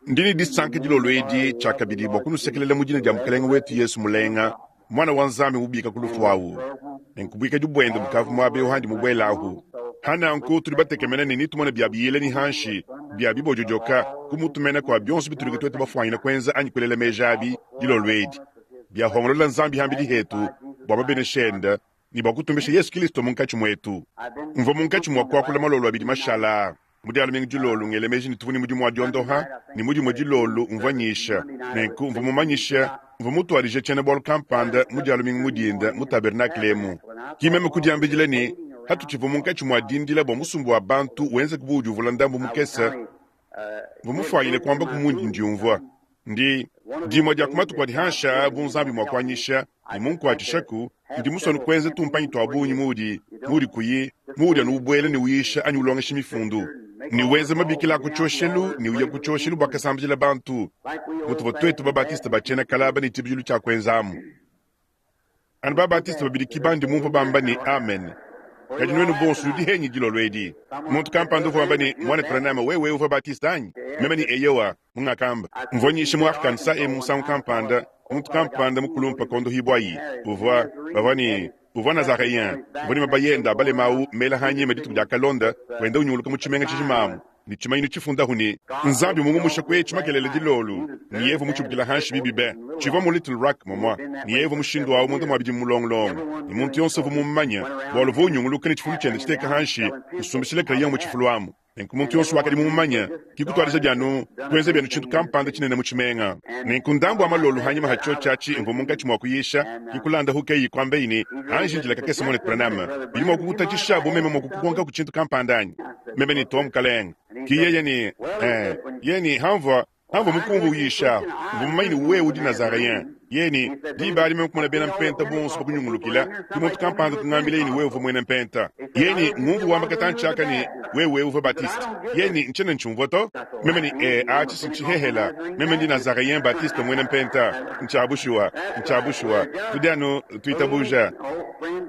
Ndi ne disanka dilolo edi tshiakabidi bua kunusekelela mu dina dia Mukelenge wetu Yesu mulenga, Muana wa Nzambi mubika ku lufu awu, ne nkubuikadi buende bukavu muaba eu handi mubuela ahu. Ha nanku tudi batekemena ne netumone bia biyila ne hanshi bia bibodiodioka ku mutu mene kua bionso bitudi tuetu bafuanyine kuenza anyi kuelela meji abi dilolo edi, biahongolola Nzambi hambidi hetu bua mabenesha ende ne bua kutumbisha Yesu Kilisto munkatshi muetu. Mvua munkatshi mua kuakula malolo abidi mashala aa. Mu Dia lumingu dilolo ngela meji ne tuvua ne mudimu wa diondoha, ne mu Dimue dilolo mvua nyisha. Nenku mvua mumanyishe, mvua mutuadije tshiena-bualu kampanda mu Dia lumingu mu dinda mu tabernakle emu. Ki meme kudiambidila ne, Hatutshivua munkatshi mua dindila bua musumba wa bantu wenzeke bu udi uvula ndambu mukese, mvua mufuanyine kuambaku mundi ndiumvua. Ndi, dimue dia ku matuku adi hanshi aa bu Nzambi mua kuanyisha ne munkuatshishaku, ndi musue anu kuenza tumpanyi tua bungi muudi, muudi kuyi, muudi anu ubuela ne uyisha anyi ulongesha Mifundu, ne wenza mabikila a ku tshioshelu ne uya ku tshioshelu bua kasambidila bantu, mutuvua tuetu ba-Baptiste ba tshiena kalaba ne tshibidilu tshia kuenzamu. Anu ba-Baptiste babidi ki bandi mumvue bamba ne, Amen. Kadi nuenu bonso nudi henyi dilolo edi? Muntu kampanda uvua wamba ne, Muanetu Branham, wewe uvua Baptiste anyi? Meme ne, Eyowa, mungakamba. Mvua nyisha mu Arkansas emu musangu kampanda, muntu kampanda mukulumpe kondohibuayi uvua, bavua ne, uvua Nazareen, uvua ne mabaya ende a balema awu mela anyima dituku diakalonda, wenda unyunguluka mu tshimenga tshijima amu. ne tshimanyinu tshifundahu ne, Nzambi mungumusha ku etshi makelela dilolu, ne yeye uvua mutshibukila hanshi bibi be. Tshivua mu Little Rock momua, ne yeye uvua mushindu awu munda mua bidimu mulongolongo, ne muntu yonso uvua mumumanya, bualu uvua unyunguluka ne tshifulu tshiende tshiteka hanshi, usumbishila crayon mu tshifulu amu. Nenku muntu yonso wakadi mumumanya, ki kutuadija bianu kuenza bianu tshintu kampanda tshinene mu tshimenga. Nenku ndambu wa malolu hanyima ha tshiotshi atshi mvua munkatshi mua kuyisha, ki kulandahu keyi kuambeyi ne, Anji ndila kakese Muanetu Branham, bidi mua kukutatshisha bu meme mua kukukonkaku tshintu kampanda anyi? Meme ne, To, mukalenge. Ki yeye ne, Ee, yeye ne, hamvua, hamvua mukumvua uyisha, mvua mumanye ne wewe udi Nazareen. Yeye ne, Diba adi meme kumona bena mpenta bonso bakunyungulukila, ki muntu kampanda kungambilaye ne wewe uvua muena mpenta. Yeye ne, Ngumvua wamba katantshi aka ne wewe uvua Baptiste. Yeye ne, Ntshiena ntshiumvua to. Meme ne, Ee, atshi si ntshihehela. Meme ndi Nazareen Baptiste muena mpenta. Ntshia bushuwa. Ntshia bushuwa. Tudi anu tuitabuja.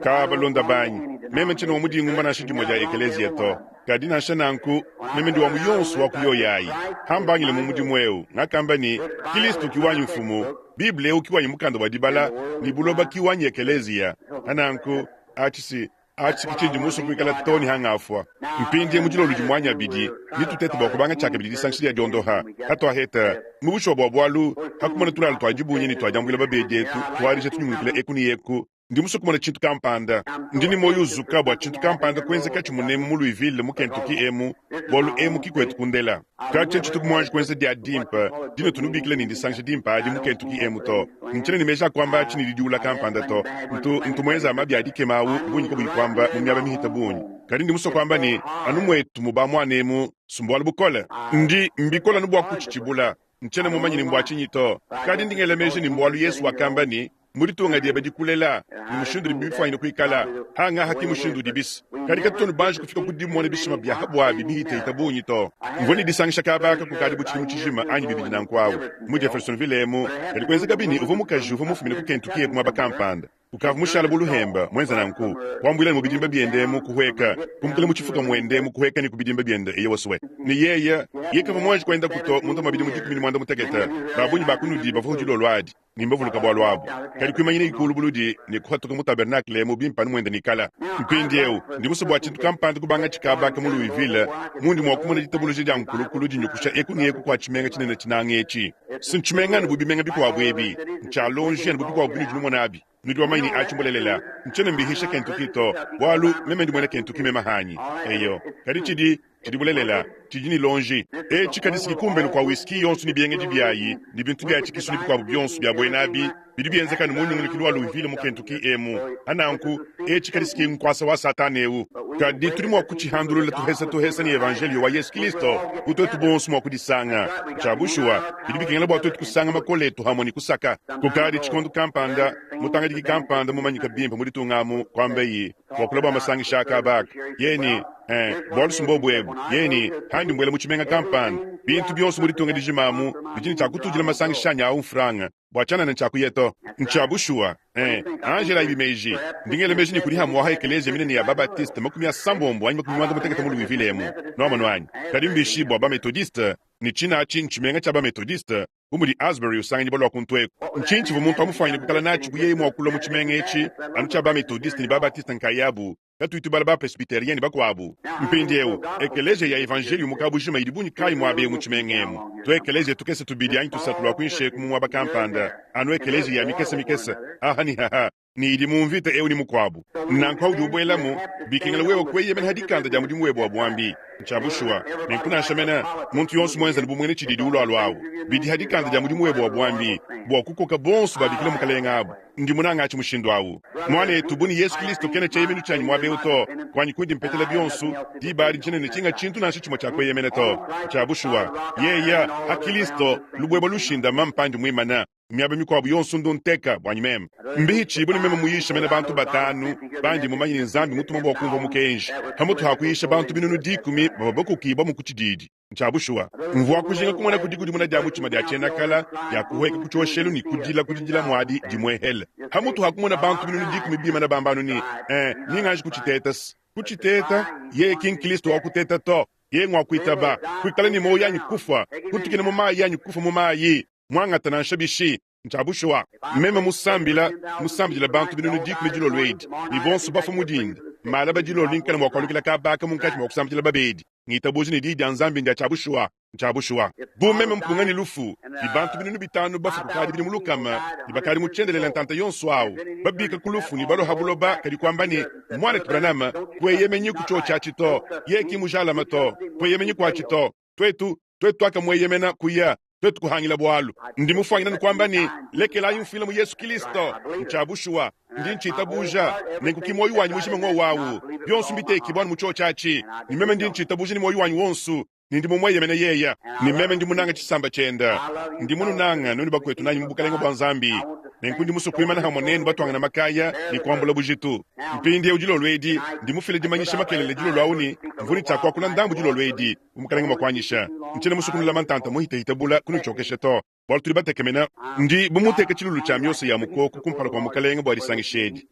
Kaa, balunda banyi, meme ntshiena wa mu dingumba nansha dimue dia ekeleziya to. Kadi nansha nanku, meme ndi wa mu yonso wa ku yoyi ayi. Hambangile mu mudimu eu, ngakamba ne, Kilisto ki wanyi Mfumu, Bible eu ki wanyi mukanda wa dibala, ne buloba ki wanyi ekeleziya. Ha nanku, atshi si, atshi ki tshindi musue kuikala too ne hangafua. Mpindieu mu dilolo dimue anyi abidi, netutete bua kubanga tshiakabidi disangisha dia diondoha. Hatuaheta, mu bushuwa bua bualu, ha kumona tulalu tua dibungi ne tua diambuila babedi etu tuadija tunyungulukila eku ne eku, Ndi musue kumona tshintu kampanda. Ndi ne muoyo uzuka bua tshintu kampanda kuenzekatshi munemu mu Louisville, mu Kentucky emu, bualu emu ki kuetu kundela. Katshia tshituku muanji kuenza dia dimpe dinutu nubikila ne ndisangisha dimpe adi mu Kentucky emu to. Ntshiena ne meji a kuamba atshi ne didiwula kampanda to. Ntu, ntu muenza mabi a dikema awu bungi kabuyi kuamba mu miaba mihite bungi. Kadi ndi musue kuamba ne, anu muetu mu ba muana emu, si mbualu bukole. Ndi, mbikole anu bua kutshitshibula. Ntshiena mumanye ne mbua tshinyi to. Kadi ndi ngela meji ne mbualu Yesu wakamba ne, Mu ditunga diebe dikulela, ne mushindu udibi bifuanyine kuikala, hangaha ki mushindu udibis. Kadi katutu banji kufika ku dimona bishima bia ha buabi bihitehita bungi to. Mvua ne disangisha kaba aka kukadi bu tshidimu tshijima anyi bibidi nanku awu, mu Jeffersonville emu, kadi kuenzekabi ne uvua mukaji uvua mufumine ku Kentucky ku muaba kampanda, ukavua mushala bu luhemba, muenza nanku, kuambuila ne mu bidimba biende emu, kuhueka, kumukila mu tshifuka muende emu, kuhueka ne ku bidimba biende, eyowa swe. Ne yeye, yeye kavua muanji kuendaku to munda mua bidimu 18. Ba bungi ba kunudi bavua dilolo adi. ne mbavuluka bualu abu. Kadi kuimanyina ikulu buludi ne kuhatuka mu tabernakle emu bimpe anu muende nikala. Mpindieu ndi musue bua tshintu kampanda kubanga tshikabaka mu Louisville, mundi mua kumona ditabuluja dia nkulukulu dinyukusha eku ne eku kua tshimenga tshinene tshinanga etshi. Si ntshimenga anu bu bimenga bikuabu ebi, ntshia lonji anu bu bikuabu binudi numona abi. Nudi bamanye ne atshi mbulelela. Ntshiena mbihisha Kentucky to, bualu meme ndi muena Kentucky meme hanyi. Eyo, kadi tshidi Tshidi bulelela, tshidi ne lonji. Etshi kadisiki kumbelu kua whisky yonso ne biengedi biayi ne bintu bia tshikisu ne bikuabu bionso bia buena abi bidi bienzeka anu mu nyungulukilu wa Louisville mu Kentucky emu. Pa nanku, etshi kadisiki nkuasa wa Satana eu. Kadi tudi mua kutshihandulula tuhesa tuhesa ne Evanjeliyo wa Yesu Kilisto bu tuetu bonso mua kudisanga. Tshia bushuwa, bidi bikengela bua tuetu kusanga makole etu hamue ne kusaka. Kukadi tshikondo kampanda, mutangadiki kampanda mumanyike bimpe mu ditunga amu kuambaye wakula bua masangisha a kaba aka, yeye ne, Eh, bualu si mbobu ebu. Yeye ne, Handi mbuela mu tshimenga kampanda, bintu bionso mu ditunga dijima amu bidi ne tshia kutudila masangisha anyi awu mfranga. Bua tshianana ntshiakuya to. Ntshia bushuwa. Ee, anji elayibi meji. Ndi ngela meji ne kudi hamuaha ekeleziya minene ya ba-Baptiste 80 anyi 50 mu Louisville emu. Nwamonu anyi? Kadi mbishi bua ba-Methodiste? Ne tshine atshi ntshimenga tshia ba-Methodiste, bu mudi Asbury usanganyibua lua kuntu eku. Ntshinyi tshivua muntu amufwanyine kuikala natshi bu yeye mua kulua mu tshimenga etshi anu tshia ba-Methodiste ne ba-Baptiste nkayabu, katuyi tubala ba-Presbyterien ne bakuabu? Mpindiewu, ekeleziya ya Evanjeeliyo mu kabujima idi bungi kaayi muaba ewu mu tshimenga emu? Tuekeleziya tukese tubidi anyi tusatu lua kuinshi eku mu muaba kampanda, anu ekeleziya ya mikese-mikese aha ne aha, ne idi mu mvita eu ne mukuabu. Nanku haudi ubuelamu, bikengela wewe kueyemena ha dikanda dia mudimu webe wa buambi. Ntshia bushuwa. Nenku nansha mene muntu yonso muenzane bu muena tshididi ulualua awu, bidi ha dikanda dia mudimu webe wa buambi bua kukoka bonso babikila Mukalenge abu. Ndi munange atshi mushindu awu. Muanetu, bu ne Yesu Kilisto kena tshieyemenu tshianyi muaba eu to, kuanyi kundi mpetela bionso, diba adi ntshiena ne tshinga tshintu nansha tshimue tshia kueyemena to. Ntshia bushuwa. Yeya, ha Kilisto, lubuebua lushindama mpandi muimana. Miaba mikuabu yonso ndu nteka buanyi meme. Mbihitshibue ne meme muyishe mene bantu batanu bandi mumanye ne Nzambi mutuma bua kumvua mukenji, pamutu ha kuyisha bantu 100,000 bavua bakokibua mu ku tshididi. Ntshia bushuwa. Mvua kujinga kumona ku dikudimuna dia mutshima dia tshiena-kala dia kuhueka ku tshioshelu ne kudila kudidila muadi dimuehele, pamutu ha kumona bantu 100,000 bimana bamba anu ne, Eh, ninganji kutshiteta. Kutshiteta? Yeye ki n'Kristo wa kuteta to. Yeye ngua kuitaba, kuikala ne muoyo anyi kufua, kutukina mu mayi anyi kufua mu mayi. Muangata nansha bishi, ntshia bushuwa. Meme musambila, musambidila bantu 100,000 dilolo edi, ne bonso bafua mu dinda, malaba dilolo ninkale mua kualukila kaba aka munkatshi mua kusambidila babedi, ngitabuja ne Diyi dia Nzambi ndia tshia bushuwa. Ntshia bushuwa. Bu meme mpunga ne lufu, ne bantu 5000 bafua kukadi bidimu lukama, ne bakadi mu tshiendelele ntanta yonso awu, babika ku lufu ne balua ha buloba, kadi kuamba ne, Muanetu Branham, kueyemenyi ku tshiotshi atshi to. Yeye ki mujalame to. Kueyemenyi kuatshi to. Tuetu, tuetu tuakamueyemena, kuya, tuetu kuhangila bualu. Ndi mufuanyine ne kuamba ne, Lekelayi mfuila mu Yesu Kilisto. Ntshia bushuwa. Ndi ntshitabuja. Nenku ki muoyo wanyi mujima ngowu awu. Bionso mbitekibua anu mu tshiotshi atshi. Ne meme ndi ntshitabuja ne muoyo wanyi wonso, ne ndi mumueyemene yeya. Ne meme ndi munange tshisamba tshienda. Ndi mununanga nuenu bakuetu nanyi mu Bukalenge bua Nzambi. Nenku ndi musue kuimana hamue nenu batuangana makaya ne kuambula bujitu. Mpindieu dilolo edi, ndi mufile dimanyisha makelela dilolo awu ne mvua ne tshia kuakula ndambu dilolo edi. Bu Mukalenge mua kuanyisha, ntshiena musue kunulama ntanta muhitehite bula, kunutshiokesha to, bualu tudi batekemena. Ndi bu muteke tshilulu tshia miosa ya mukoko kumpala kua Mukalenge bua disangisha edi,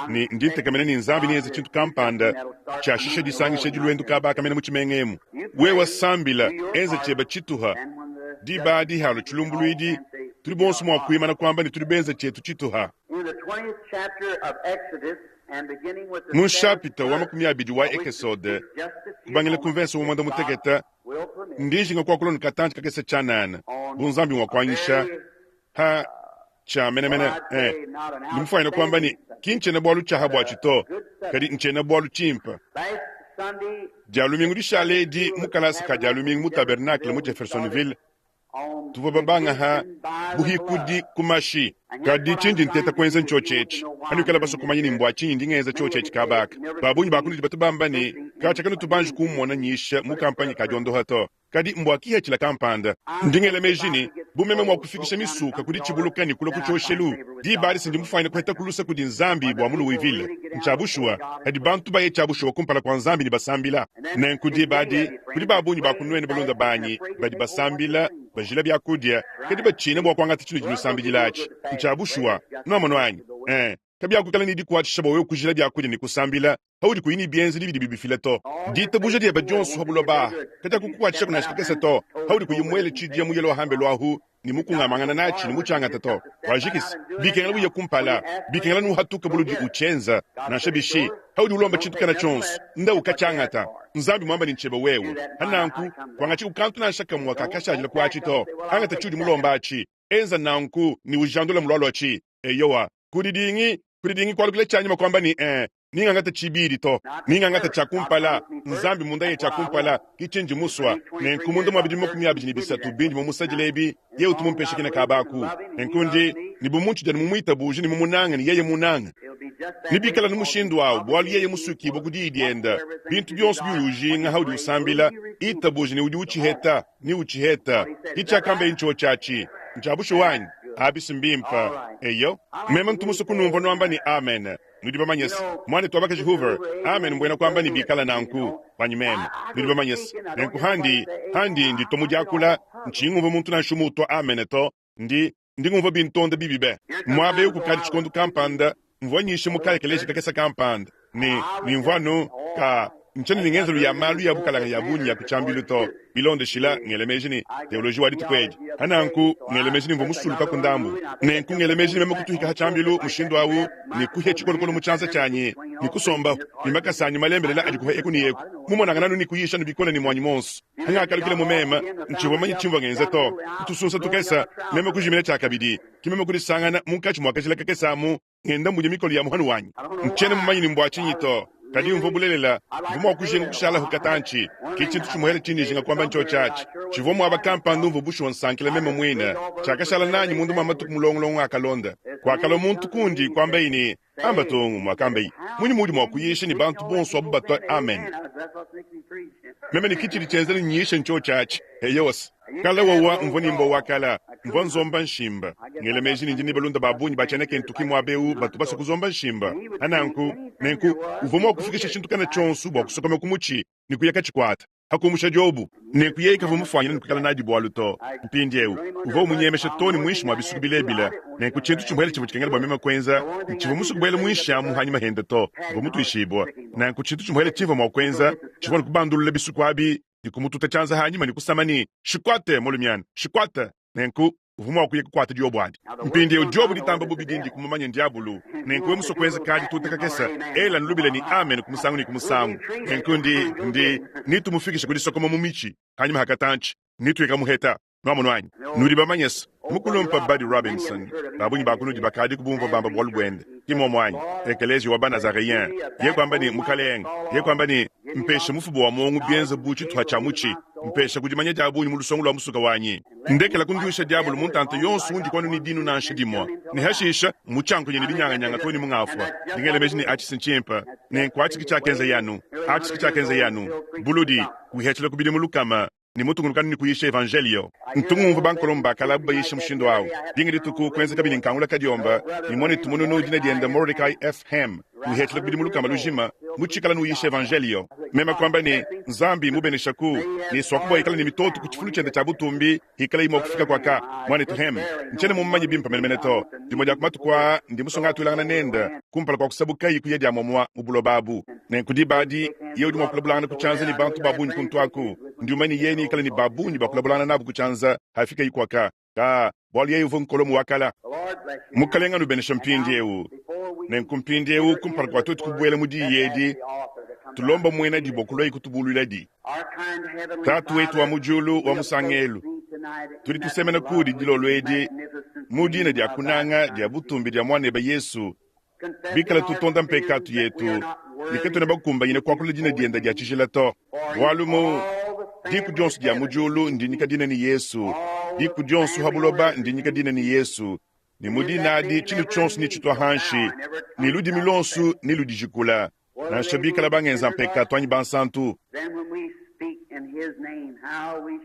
ne ndi ntekemena ne Nzambi neenze tshintu kampanda tshiashisha disangisha edi luendu kaba aka mene mu tshimenga emu. Wewe sambila, enza tshiebe tshituha. Diba adi halua tshilumbuluidi, tudi bonso mua kuimana kuamba ne tudi benze tshietu tshituha. Mu nshapita wa 20 wa Ekesode, kubangila ku mvese wa muanda mutekete, ndi njinga kuakula ne katantshi kakese tshianana, bu Nzambi mua kuanyisha, ha tshia menemene. Eh, ndi mufuanyine kuamba ne, ki ntshiena-bualu tshia ha buatshi to, kadi ntshiena-bualu tshimpe. Dia lumingu dishale edi mu kalasa ka Dia lumingu mu Tabernacle mu Jeffersonville, tuvua babanga ha buhikudi ku mashi. Kadi tshindi nteta kuenza ntshiotshi etshi. Kanuikala basue kumanya ne mbua tshinyi ndi ngenza tshiotshi etshi kaba aka. Ba bungi ba kunudi batu bamba ne, Katshia kanutu banji kummona nyisha mu kampanye ka diondoha to. Kadi mbua kihatshila kampanda. Ndi ngela meji ne, bu meme mua kufikisha misuka ku ditshibuluka ne kulua ku tshioshelu, diba adi si ndi mufuanyine kuheta luse kudi Nzambi bua mu Louisville. Ntshia bushuwa, padi bantu baya tshia bushuwa kumpala kua Nzambi ne basambila. Nenku diba adi, kudi ba bungi ba ku nuenu balunda banyi badi basambila, bajila biakudia, kadi batshina bua kuangata tshinudi nusambidila atshi. Ntshia bushuwa. Nuamonu anyi? Ee, kabiakuikala ne dikuatshisha bua wewe kujila biakudia ne kusambila paudi kuyi ne bienzedi bidi bibifila to. Ditabuja diebe dionso pa buloba aha kadiakukukuatshishaku nansha kakese to, paudi kuyi muele tshidia muyele wa hambelu ahu ne mukungamangana natshi ne mutshiangata to. Wajikisa, bikengela uye kumpala, bikengela nuhatuke buludi utshienza. Nansha bishi, paudi ulomba tshintu kana tshionso, nda ukatshiangata. Nzambi muamba ne ntshiebe wewe. Pananku, kuangatshiku kantu nansha kamue kakashadila ku atshi to. Angata tshiudi mulomba atshi. Enza nanku ne ujandula mulualua tshi. Eyowa, kudidingi, kudidingi kualukila tshianyima kuamba ne, Ee, ningangata tshibidi to, ningangata tshia kumpala. Nzambi mundaye tshia kumpala, ki tshindi musua. Nenku munda mua bidimu 23 bindi mumusadile ebi, yeye utu mumpeshe kina kaba aku. Nenku ndi ne bu muntshidi anu mumuitabuje ne mumunange ne yeye munange. Nebikale anu mushindu au bualu yeye musuikibue ku diyi diende. Bintu bionso biudi ujinga haudi usambila, itabuje ne udi utshiheta, ne utshiheta. Ki tshiakambeye ntshiotshi atshi. Ntshia bushuwa anyi? Abi si mbimpe. Eyo. Meme ntu musue kunumvua nuamba ne, Amen. Nudi bamanye se, Muanetu wa bakaji Hoover, amen mbuena kuamba ne bikala nanku, buanyi meme. Nudi bamanye se, nenku handi, handi nditua mu diakula, ntshiyi ngumvua muntu nansha umue utua amen to. Ndi. Ndi ngumvua bintonda bibi be. Muaba eu kukadi tshikondo kampanda, mvua nyisha mu ka-ekeleziya kakese kampanda, ne, ne mvua anu, ka, ntshiena ne ngenzelu ya malu ya bukalanga ya bungi ya ku tshiambilu to, bilondeshila, ngela meji ne, teoloji wa dituku edi. Pa nanku, ngela meji ne mvua musulukaku ndambu. Nenku ngela meji ne meme kutuhika ha tshiambilu mushindu au, ne kuhia tshikolokolo mu tshianza tshianyi, ne kusombahu, ne makasa anyi malembelela adi kuha eku ne eku, mumonangana anu ne kuyisha anu bikole ne muanyi muonso. Hangakalukila mu meme, ntshivua mumanye tshimvua ngenza to. Tusunsa tukese, meme kujimina tshiakabidi. Ke meme kudisangana munkatshi mua kajila kakese amu, ngenda mbunya mikolo ya muhanu wanyi. Ntshiena mumanye ne mbua tshinyi to, kadi mvua bulelela mvua mua kujinga kushalahu katantshi. Ke tshintu tshimuhele tshindi njinga kuamba ntshiotshi atshi. Tshivua muaba kampanda umvua bushuwa nsankila meme muine. Tshiakashala nanyi munda mua matuku mulongolongo akalonda. Kuakalua muntu kundi, kuambaye ne, Amba tung, muakambaye, munyi muudi mua kuyisha ne bantu bonso abu batua amen? Meme ne, Ke tshidi tshienza ne nyishe ntshiotshi atshi. Eyowa. Kala wawa mvua ne mbua wa kala, mvua nzomba nshimba. Ngela meji ne ndi ne balunda ba bungi ba tshiena Kentucky muaba eu batu basue kuzomba nshimba. Pa nanku, nenku uvua mua kufikisha tshintu kana tshionso bua kusokoma ku mutshi ne kuya katshikuata. Pa kumusha diobu, nenku yeye kavua mufuanyine ne kuikala nadi bualu to. Mpindieu, uvua umunyemesha too ne muinshi mua bisuku bilebile. Nenku tshintu tshimuele tshivua tshikengela bua meme kuenza, ntshivua musue kubuela muinshi amu anyima hende to, mvua mutuishibue. Nanku tshintu tshimuele tshimvua mua kuenza tshivua ne kubandulula bisuku abi ne kumututa tshianza anyima ne kusama ne, Shikuate, mulumiana, shikuate! Nenku uvua mua kuya kukuata diobo adi. Mpindieu diobo ditamba bubi dindi kumumanya ndiabulu. Nenku wewe musue kuenza kadi tuta kakese, ela anu lubila ne amen ku musangu ne ku musangu. Nenku ndi, ndi, netumufikishe ku disokoma mu mitshi, panyima ha katantshi, netuye kamuheta. Nuamonu anyi? Nudi bamanye se, Mukulumpa Buddy Robinson, ba bungi ba kunudi bakadiku bumvua bamba bualu buende, ki mmuomu anyi? Ekeleziya wa ba-Nazareyen. Yeye kuamba ne, Mukalenge, yeye kuamba ne, mpesha mufuba wa muongo bienze bu tshituha tshia mutshi, mpesha ku dimanya dia bungi mu lusongo lua musuka wanyi. Ndekela kunduisha diabolo mu ntanta yonso undi kuanu ne dinu nansha dimue, ne hashisha mutshiankunye ne binyanganyanga too ne mungafua. Ndi ngela meji ne atshi si ntshimpe. Nenku atshi ke tshiakenzeye anu. Atshi ke tshiakenzeye anu. Buludi, kuihatshila ku bidimu lukama, ne mutungunuka anu ne kuyisha evanjeliyo. Ntu ngumvua bankolombe ba kale abu bayisha mushindu au. Dinga dituku kuenzekabi ne nkangula kadiomba ne muanetu mununu dina diende Mordecai F. Ham, uhetshila ku bidimu lukama lujima, mutshikala nuyisha evanjeliyo. Meme kuamba ne, Nzambi mubeneshaku, ne suaku bua ikala ne mitoto ku tshifulu tshiende tshia butumbi, ikalayi mua kufika kuaka. Muanetu Ham, ntshiena mumumanye bimpe menemene to. Dimue dia ku matuku aa ndi musue ngatuilangana nende kumpala kua kusabukayi kuya dia muamua mu buloba abu. Nenku diba adi yeye udi mua kulabulangana ku tshianza ne bantu ba bungi kuntu aku. Ndi mumanye yeye neikale ne ba bungi ba kulabulangana nabu ku tshianza hafikayi kuaka. Kaa, bualu yeye uvua nkolomu wa kala. Mukalenga anubenesha mpindiewu. Nenku mpindiewu, kumpala kua tuetu kubuela mu diyi edi, tulomba muenadi bua kuluaye kutubuluiladi. Tatu wetu wa mu diulu wa musangelu, tudi tusemena kuudi dilolo edi mu dina dia kunanga dia butumbi dia Muanebe Yesu, bikala tutonda mpekatu yetu ne katuena bakumbanyine kuakula dina diende dia tshijila to, bualu mu diku dionso dia mu diulu ndinyika dina ne Yesu, diku dionso ha buloba ndinyika dina ne Yesu, ne mu dina adi tshinu tshionso netshitua hanshi, ne ludimi luonso neludijikula, nansha bikala bangenza mpekatu anyi bansantu.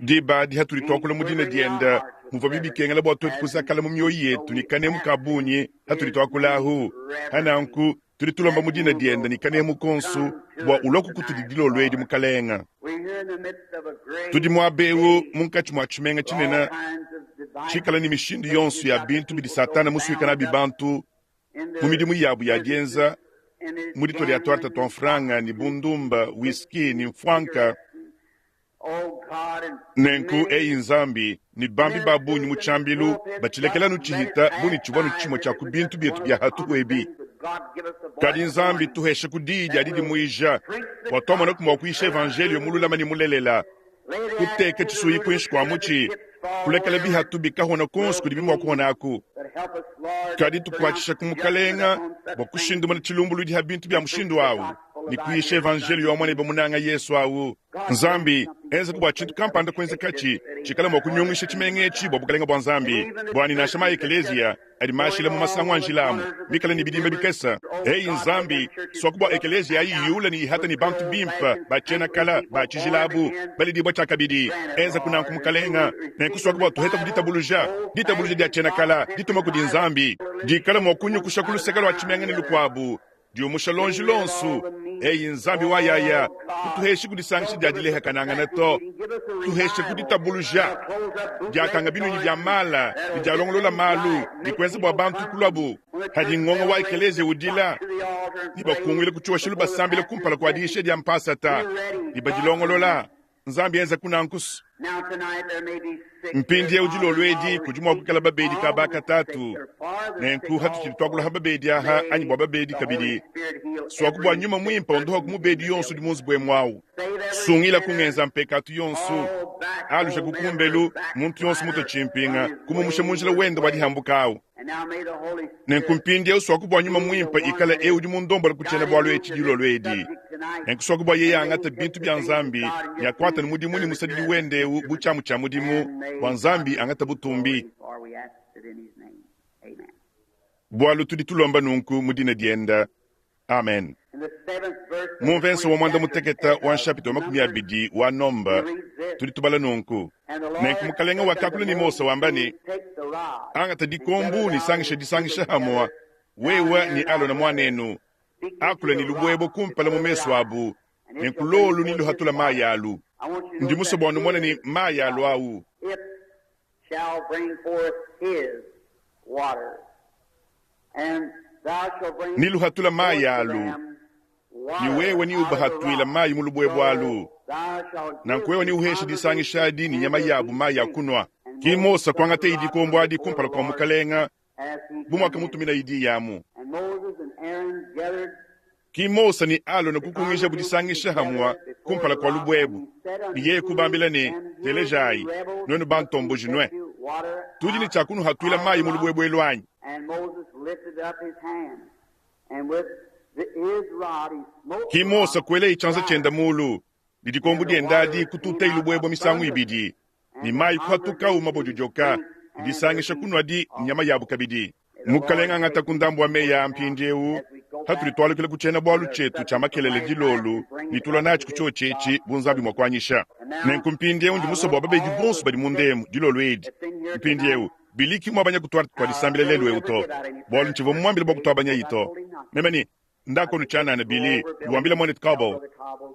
Diba adi hatudi tuakula mu dina diende, muvuabi bikengela bua tuetu kuzakala mu mioyo yetu ne kanemu ka bungi hatudi tuakula ahu. Hananku tudi tulomba mu dina diende ne kanemu konso bua ulua kukutudi dilolo edi, Mukalenga. Tudi muaba eu munkatshi mua tshimenga tshinene tshikala ne mishindu yonso ya bintu bidi Satana musuika nabi bantu mu midimu yabu ya dienza mu ditua dia tuarte tua mfranga ne bundumba, whisky ne mfuanka. Nenku, eyi Nzambi, ne bambi ba bungi mu tshiambilu batshilekela anu tshihita bu ne tshivua anu tshimue tshia ku bintu bietu bia hatuhu ebi. Kadi Nzambi tuheshe ku diyi dia didimuija bua tuamonaku mua kuyisha evanjelio mululama ne mulelela, kuteka tshisuyi kuinshi kua mutshi, kulekela bihatu bikahona kuonso kudibi mua kuhona aku. Kadi tukuatshisha ku Mukalenga bua kushindumuna tshilumbuludi ha bintu bia mushindu au ne kuyisha evanjelio wa Muanebe munanga Yesu au. Nzambi, enzaku bua tshintu kampanda kuenzekatshi tshikale mua kunyungisha tshimenga etshi bua bukalenge bua Nzambi, bua ne nansha ma ekeleziya adi mashila mu masangu a njila amu mikale ne bidimba bikese. Eyi Nzambi, suaku bua ekeleziya ayi yule ne ihata ne bantu bimpe ba tshiena kala ba tshijila abu baledibua tshiakabidi. Enzaku nanku, Mukalenga. Nenku suaku bua tuheta ku ditabuluja, ditabuluja dia tshiena kala dituma kudi Nzambi, dikale mua kunyukusha ku luseke lua tshimenga ne lukuabu. Diumusha lonji lonsu. Eyi Nzambi wa yaya, kutuheshi kudisangisha dia dilehakanangana to, tuheshe kuditabuluja diakanga binunyi bia mala ne dialongolola malu ne kuenza bua bantu kuluabu. Hadi ngonga wa ekelezia udila, ne bakunguile ku tshioshelu basambila kumpala kua diyisha dia mpasata ne badilongolola. Nzambi enza kunankusu. Mpindieu dilolo edi kudi mua kuikala babedi kaba katatu. Nenku hatutshidi tuakula ha babedi aha anyi bua babedi kabidi, suaku bua nyuma muimpe ondoha ku mubedi yonso udi mu nzubu emu awu. Sungila kungenza mpekatu yonso, aluja ku kumbelu muntu yonso mutue tshimpinga, kumumusha mu njila wende wa dihambuka awu. Nenku mpindieu suaku bua nyuma muimpe ikale eu udi mundombola ku tshiena-bualu etshi dilolo edi. Nenku suaku bua yeye angate bintu bia Nzambi ne akuate ne mudimu ne musadidi wende eu bu tshiamu tshia mudimu, bua Nzambi angate butumbi. Bualu tudi tulomba nunku mu dina diende. Amen. Mu mvensa wa muanda mutekete wa nshapita wa 20 wa Nomba tudi tubala nunku: Nenku Mukalenge wakakula ne Mose wamba ne, Angata dikombu ne sangisha disangisha hamua, wewe ne Alona muanenu, akula ne lubuebue kumpala mu mesu abu, nenku lolu ne luhatula mayi alu. Ndi musue bua numone ne mayi alu au. Ne luhatula mayi alu, ne wewe neubahatuile mayi mu lubuebue alu, nanku wewe neuheshe disangisha adi ne nyama yabu mayi a kunua. Ki Mose kuangataye dikombo adi kumpala kua mukalenga bu muakamutuminaye diyi amu. Ki Mose ne Alona kukungijabu disangisha hamua kumpala kua lubuebue, ne yeye kubambila ne, Telejayi, nuenu bantomboji nue, tudi ne tshia kunuhatuila mayi mu lubuebue elu anyi? Ki Mose kuelaye tshianza tshiende mulu, ne dikombo diende adi kututaye lubuebue misangu ibidi, ne mayi kuhatukawu mabodiodioka, ne disangisha kunuadi nyama yabu kabidi. Mukalenga angata ku ndambu wa meyi aa mpindieu hatudi tualukila ku tshiena-bualu tshietu tshia makelela dilolu ne tulua natshi ku tshiotshi etshi bu Nzambi mua kuanyisha. Nenku mpindieu ndi musue bua babedi bonso badi munda emu dilolu edi. Mpindieu, Billy ki muabanya ku tuarte tua disambila lelu eu to, bualu ntshivua mumuambile bua kutuabanyayi to. Meme ne, Ndakonu tshianana, Billy, wambila muanetu Cauble.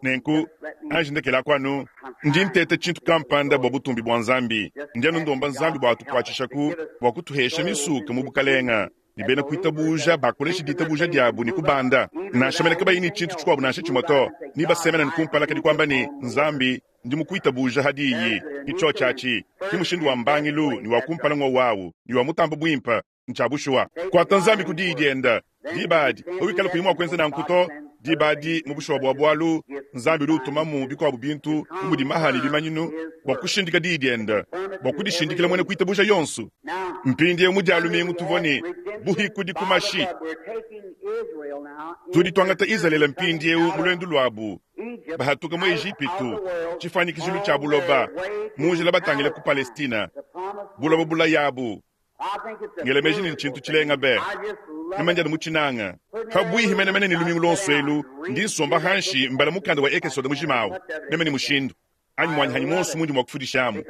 Nenku, anji ndekelaku anu. Ndi nteta tshintu kampanda bua butumbi bua Nzambi. Ndi anu ndomba Nzambi bua atukuatshishaku bua kutuhesha misuka mu bukalenga, ne bena kuitabuja bakoleshe ditabuja diabu ne kubanda, nansha mene kabayi ne tshintu tshikuabu nansha tshimue to, ne basemena ne kumpala kadi kuamba ne, Nzambi, ndi mukuitabuja ha diyi. Ke tshiotshi atshi. Ke mushindu wa mbangilu ne wa kumpala ngwowu awu, ne wa mutamba buimpe. Ntshia bushuwa. Kuata Nzambi ku diyi diende. Diba adi, pawikala kuyi mua kuenza nanku to, diba adi, mu bushuwa bua bualu, Nzambi udi utumamu bikuabu bintu, bu mudi maha ne bimanyinu, bua kushindika diyi diende, bua kudishindikila muena kuitabuja yonso. Mpindieu mu Dia lumingu tuvua ne Buhikudi ku mashi. Tudi tuangata Izalele mpindieu mu luendu luabu, bahatuka mu Ejipitu, tshifuanyikijilu tshia buloba, mu njila batangile ku Palestina, buloba bulayabu. Ngela meji ne ntshintu tshilenga be. Meme ndi anu mutshinanga. Pabuihi menemene ne lumingu luonso elu, ndi nsomba hanshi mbala mukanda wa Ekesode mujima awu, meme ne mushindu, anyi muanyi hanyi muonso mundi mua kufudishamu.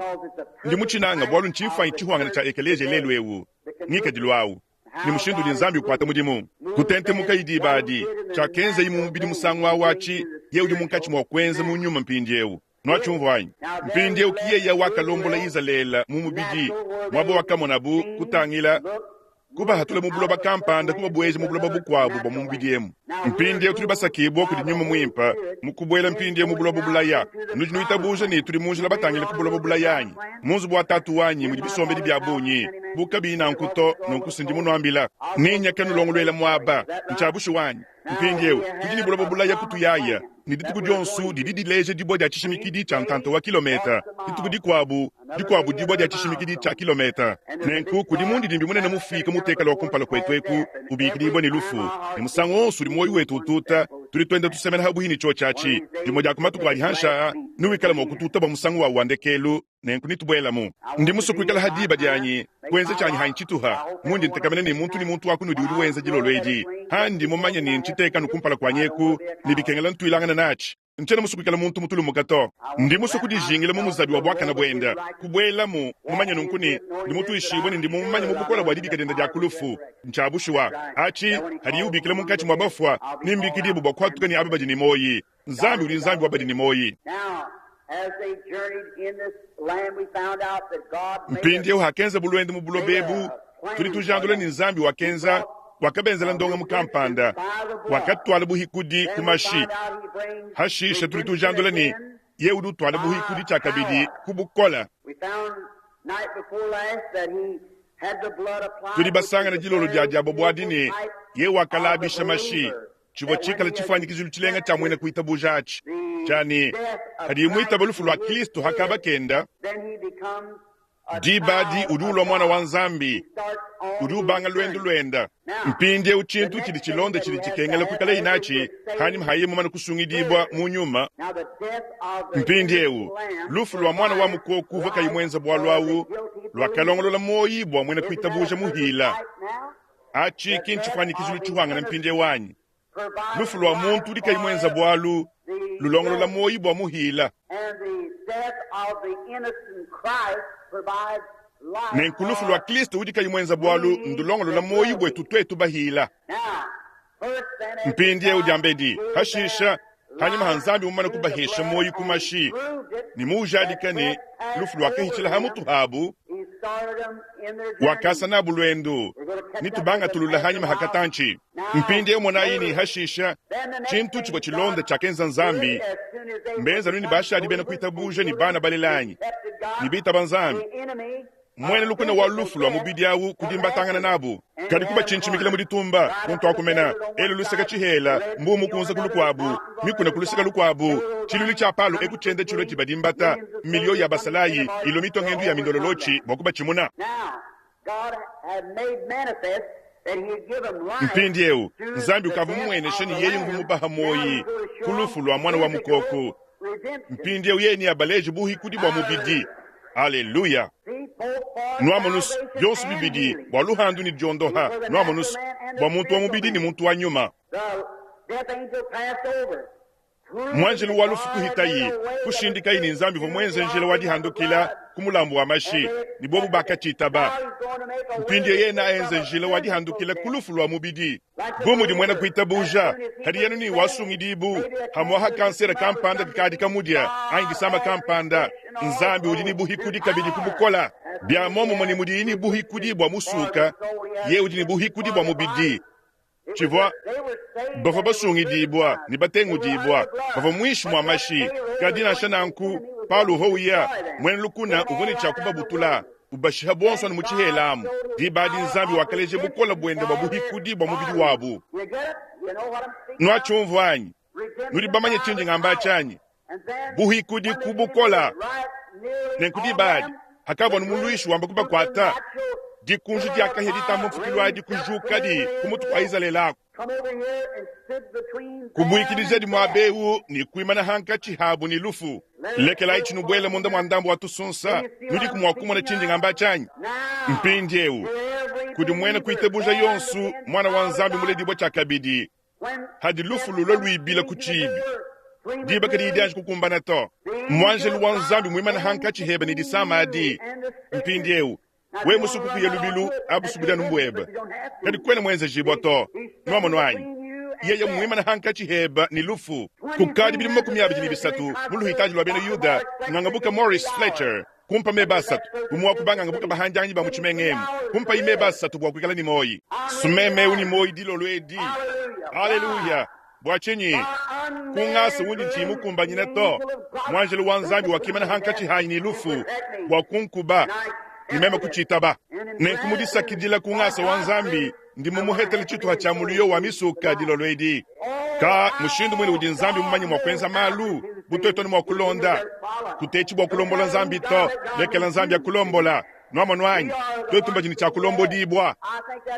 Ndi mutshinanga bualu ntshimfuanyi tshihuangane tshia ekeleziya lelu eu, ngikadilu awu, ne mushindu udi Nzambi ukuata mudimu. Kutentemukayi diba adi, tshiakenzayi mu mubidi musangu awu atshi, yeye udi munkatshi mua kuenza mu nyuma mpindieu. Nuatshiumvua anyi? Mpindieu ki yeye wakalombola Izalele mu mubidi, muaba wakamonabu, kutangila, kubahatula mu buloba kampanda kubabueja mu buloba bukuabu bua mu mubidi emu. Mpindieu tudi basakibue kudi Nyuma Muimpe mu kubuela mpindieu mu buloba bulaya. Nudi nuitabuja ne tudi mu njila batangile ku buloba bulaya anyi? Mu nzubu wa Tatu wanyi mudi bisombedi bia bungi, bu kabiyi nanku to, nunku si ndi munuambila. Nenye kanulongoluela muaba. Ntshia bushuwa anyi? Mpindieu tudi ne buloba bulaya kutuyaya, ne dituku dionso didi dileja dibua dia tshishimikidi tshia ntanta wa kilometa, dituku dikuabu dikuabu dibua dia tshishimikidi tshia kilometa. Nenku kudi mundidimbi munene mufiike mutekale wa kumpala kuetu eku, ubikidibua ne lufu, ne musangu wonso udi muoyo wetu ututa, tudi tuenda tusemena pabuipi ne tshiotshi atshi. Dimue dia ku matuku adi hanshi aa, newikale mua kututa bua musangu wawu wa ndekelu. Nenku netubuelamu. Ndi musue kuikala ha diba dianyi, kuenza tshianyi hanyi tshituha, mundi ntekemena ne muntu ne muntu wa kunudi udi wenza dilolo edi, handi mumanye ne ntshiteka anu kumpala kuanyi eku, ne bikengela ntuilangana natshi. Ntshiena musue kuikala muntu mutulumuka to. Ndi musue kudijingila mu muzabi wa buakane buende, kubuelamu, mumanye nunku ne, ndi mutuishibue ne ndi mumumanye mu bukole bua dibika diende dia ku lufu. Ntshia bushuwa atshi, hadiye ubikila munkatshi mua bafua, nembikidibue bua kuhatuka ne aba badi ne muoyi. Nzambi udi Nzambi wa badi ne muoyi. Mpindieu hakenza luendu mu buloba ebu, tudi tujandula ne Nzambi wakenza wakabenzela ndongamu kampanda, wakatuala buhikudi ku mashi. Hashishe tudi tujandula ne ye udi utuala buhikudi tshiakabidi ku bukole. Tudi basangana dilolo dia diabo buadi ne ye wakalabisha mashi, tshivua tshikale tshifuanyikijilu tshilenga tshia muena kuitabuja atshi, tshia ne hadiye muitaba lufu lua Kristo hakaba kenda, diba adi udi ulua muana wa Nzambi, udi ubanga luendu luenda. Mpindieu tshintu tshidi tshilonda tshidi tshikengela kuikalayi natshi hanyima haye mumane kusungidibua mu nyuma. Mpindieu lufu lua muana wa mukoko uvua kayi muenza bualu awu luakalongolola muoyi bua muena kuitabuja muhila. Atshi ki ntshifuanyikijilu tshihuangana mpindieu anyi? Lufu lua muntu udi kayi muenza bualu lulongolola muoyi bua muhila. Nenku lufu lua Kristo udi kayi muenza bualu ndulongolola muoyi buetu tuetu bahila. Mpindieu diambedi, hashisha, hanyima ha Nzambi mumane kubahesha muoyi ku mashi ne muujadika ne lufu luakahitshila ha mutu habu, wakasa nabu luendu ne tubangatulula hanyima ha katantshi. Mpindieu monayi ne hashisha, tshintu tshivua tshilonda tshiakenza Nzambi, mbenza ne bashadi bena kuitabuja ne bana balelanyi ne bitaba Nzambi, muena lukuna wa lufu lua mubidi awu kudimbatangana nabu, kadi kubatshintshimikila mu ditumba kuntu akumena elu luseka tshihela mbu mukunza ku lukuabu mikuna ku luseka lukuabu tshilulu tshia palo eku tshienda tshilua tshibadimbata milio ya basalayi ilo mitongendu ya mindololotshi bua kubatshimuna. Mpindieu Nzambi ukavua mumuenesha ne yeye nguvua mubaha muoyi ku lufu lua muana wa mukoko. Mpindieu yeye neabaleje buhikudi bua mubidi. Aleluya! Nuamonusu bionso bibidi bua luhandu ne diondoha, nuamonusu bua muntu wa mubidi ne muntu wa nyuma. Muanjelu wa lufu kuhitayi, kushindikayi ne Nzambi uvua muenze njila wa dihandukila ku mulambu wa mashi, ne bobu bakatshitaba. Mpindieu yeye neaenze njila wa dihandukila ku lufu lua mubidi. Bu mudi muena kuitabuja, hadi yenu ne wasungidibu hamuaha kansera kampanda kakadi kamudia anyi disama kampanda, Nzambi udi ne buhikudi kabidi ku bukola. Bia muomumue ne mudiyi ne buhikudi bua musuka, ye udi ne buhikudi bua mubidi. Tshivua bavua basungidibua ne batengudibua, bavua muinshi mua mashi. Kadi nansha nanku, Paulo uvua uya muena lukuna uvua ne tshia kubabutula, ubashiha bonso anu mu tshihela amu. Diba adi Nzambi wakaleja bukole buende bua buhikudi bua mubidi wabu. Nuatshiumvua anyi? Nudi bamanye tshindi ngamba atshi anyi? Buhikudi ku bukola. Nenku diba adi hakavua muluishi wamba kubakuata, dikunji diakahia ditamba mfukilu adi kujukadi ku mutu kua Izalele aku, kubuikidijadi muaba eu ne kuimana hankatshi habu ne lufu. Lekelayi tshinubuela munda mua ndambu wa tusunsa, nudiku mua kumona tshindi ngamba tshianyi? Mpindieu kudi muena kuitabuja yonso, muana wa Nzambi muledibua tshiakabidi, hadi lufu lulua luibila ku tshibi, diba kadiyi dianji kukumbana to. Muanjelu wa Nzambi muimane hankatshi hebe ne disama adi. Mpindieu we musue kukuya lubilu abusubudia anu mbuebe, kadi kuena muenzejibua to. Nuamonu anyi? Yeye muimane hankatshi hebe ne lufu. Kukadi bidimu 23 mu luhitaji lua bena Yuda, ngangabuka Morris Fletcher kumpa meba asatu umue wa ku bangangabuka bahandianganyi ba mu tshimenga emu, kumpayi meba asatu bua kuikala ne muoyi. Sumeme ne muoyi dilolo edi. Aleluya! Bua tshinyi? Ku ngasa undi ntshiyi mukumbanyine to, muanjelu wa Nzambi wakimana hankatshi hanyi ne lufu bua kunkuba, ne meme kutshitaba. Nenku mu disakidila ku ngasa wa Nzambi, ndi mumuhetele tshituha tshia muluyo wa misuka dilolo edi. Ka mushindu muine udi Nzambi mumanye mua kuenza malu, bu tuetu anu mua kulonda. Kutetshi bua kulombola Nzambi to, lekela Nzambi akulombola. Nuamonu anyi? Tuetu mbadi ne tshia kulombodibua.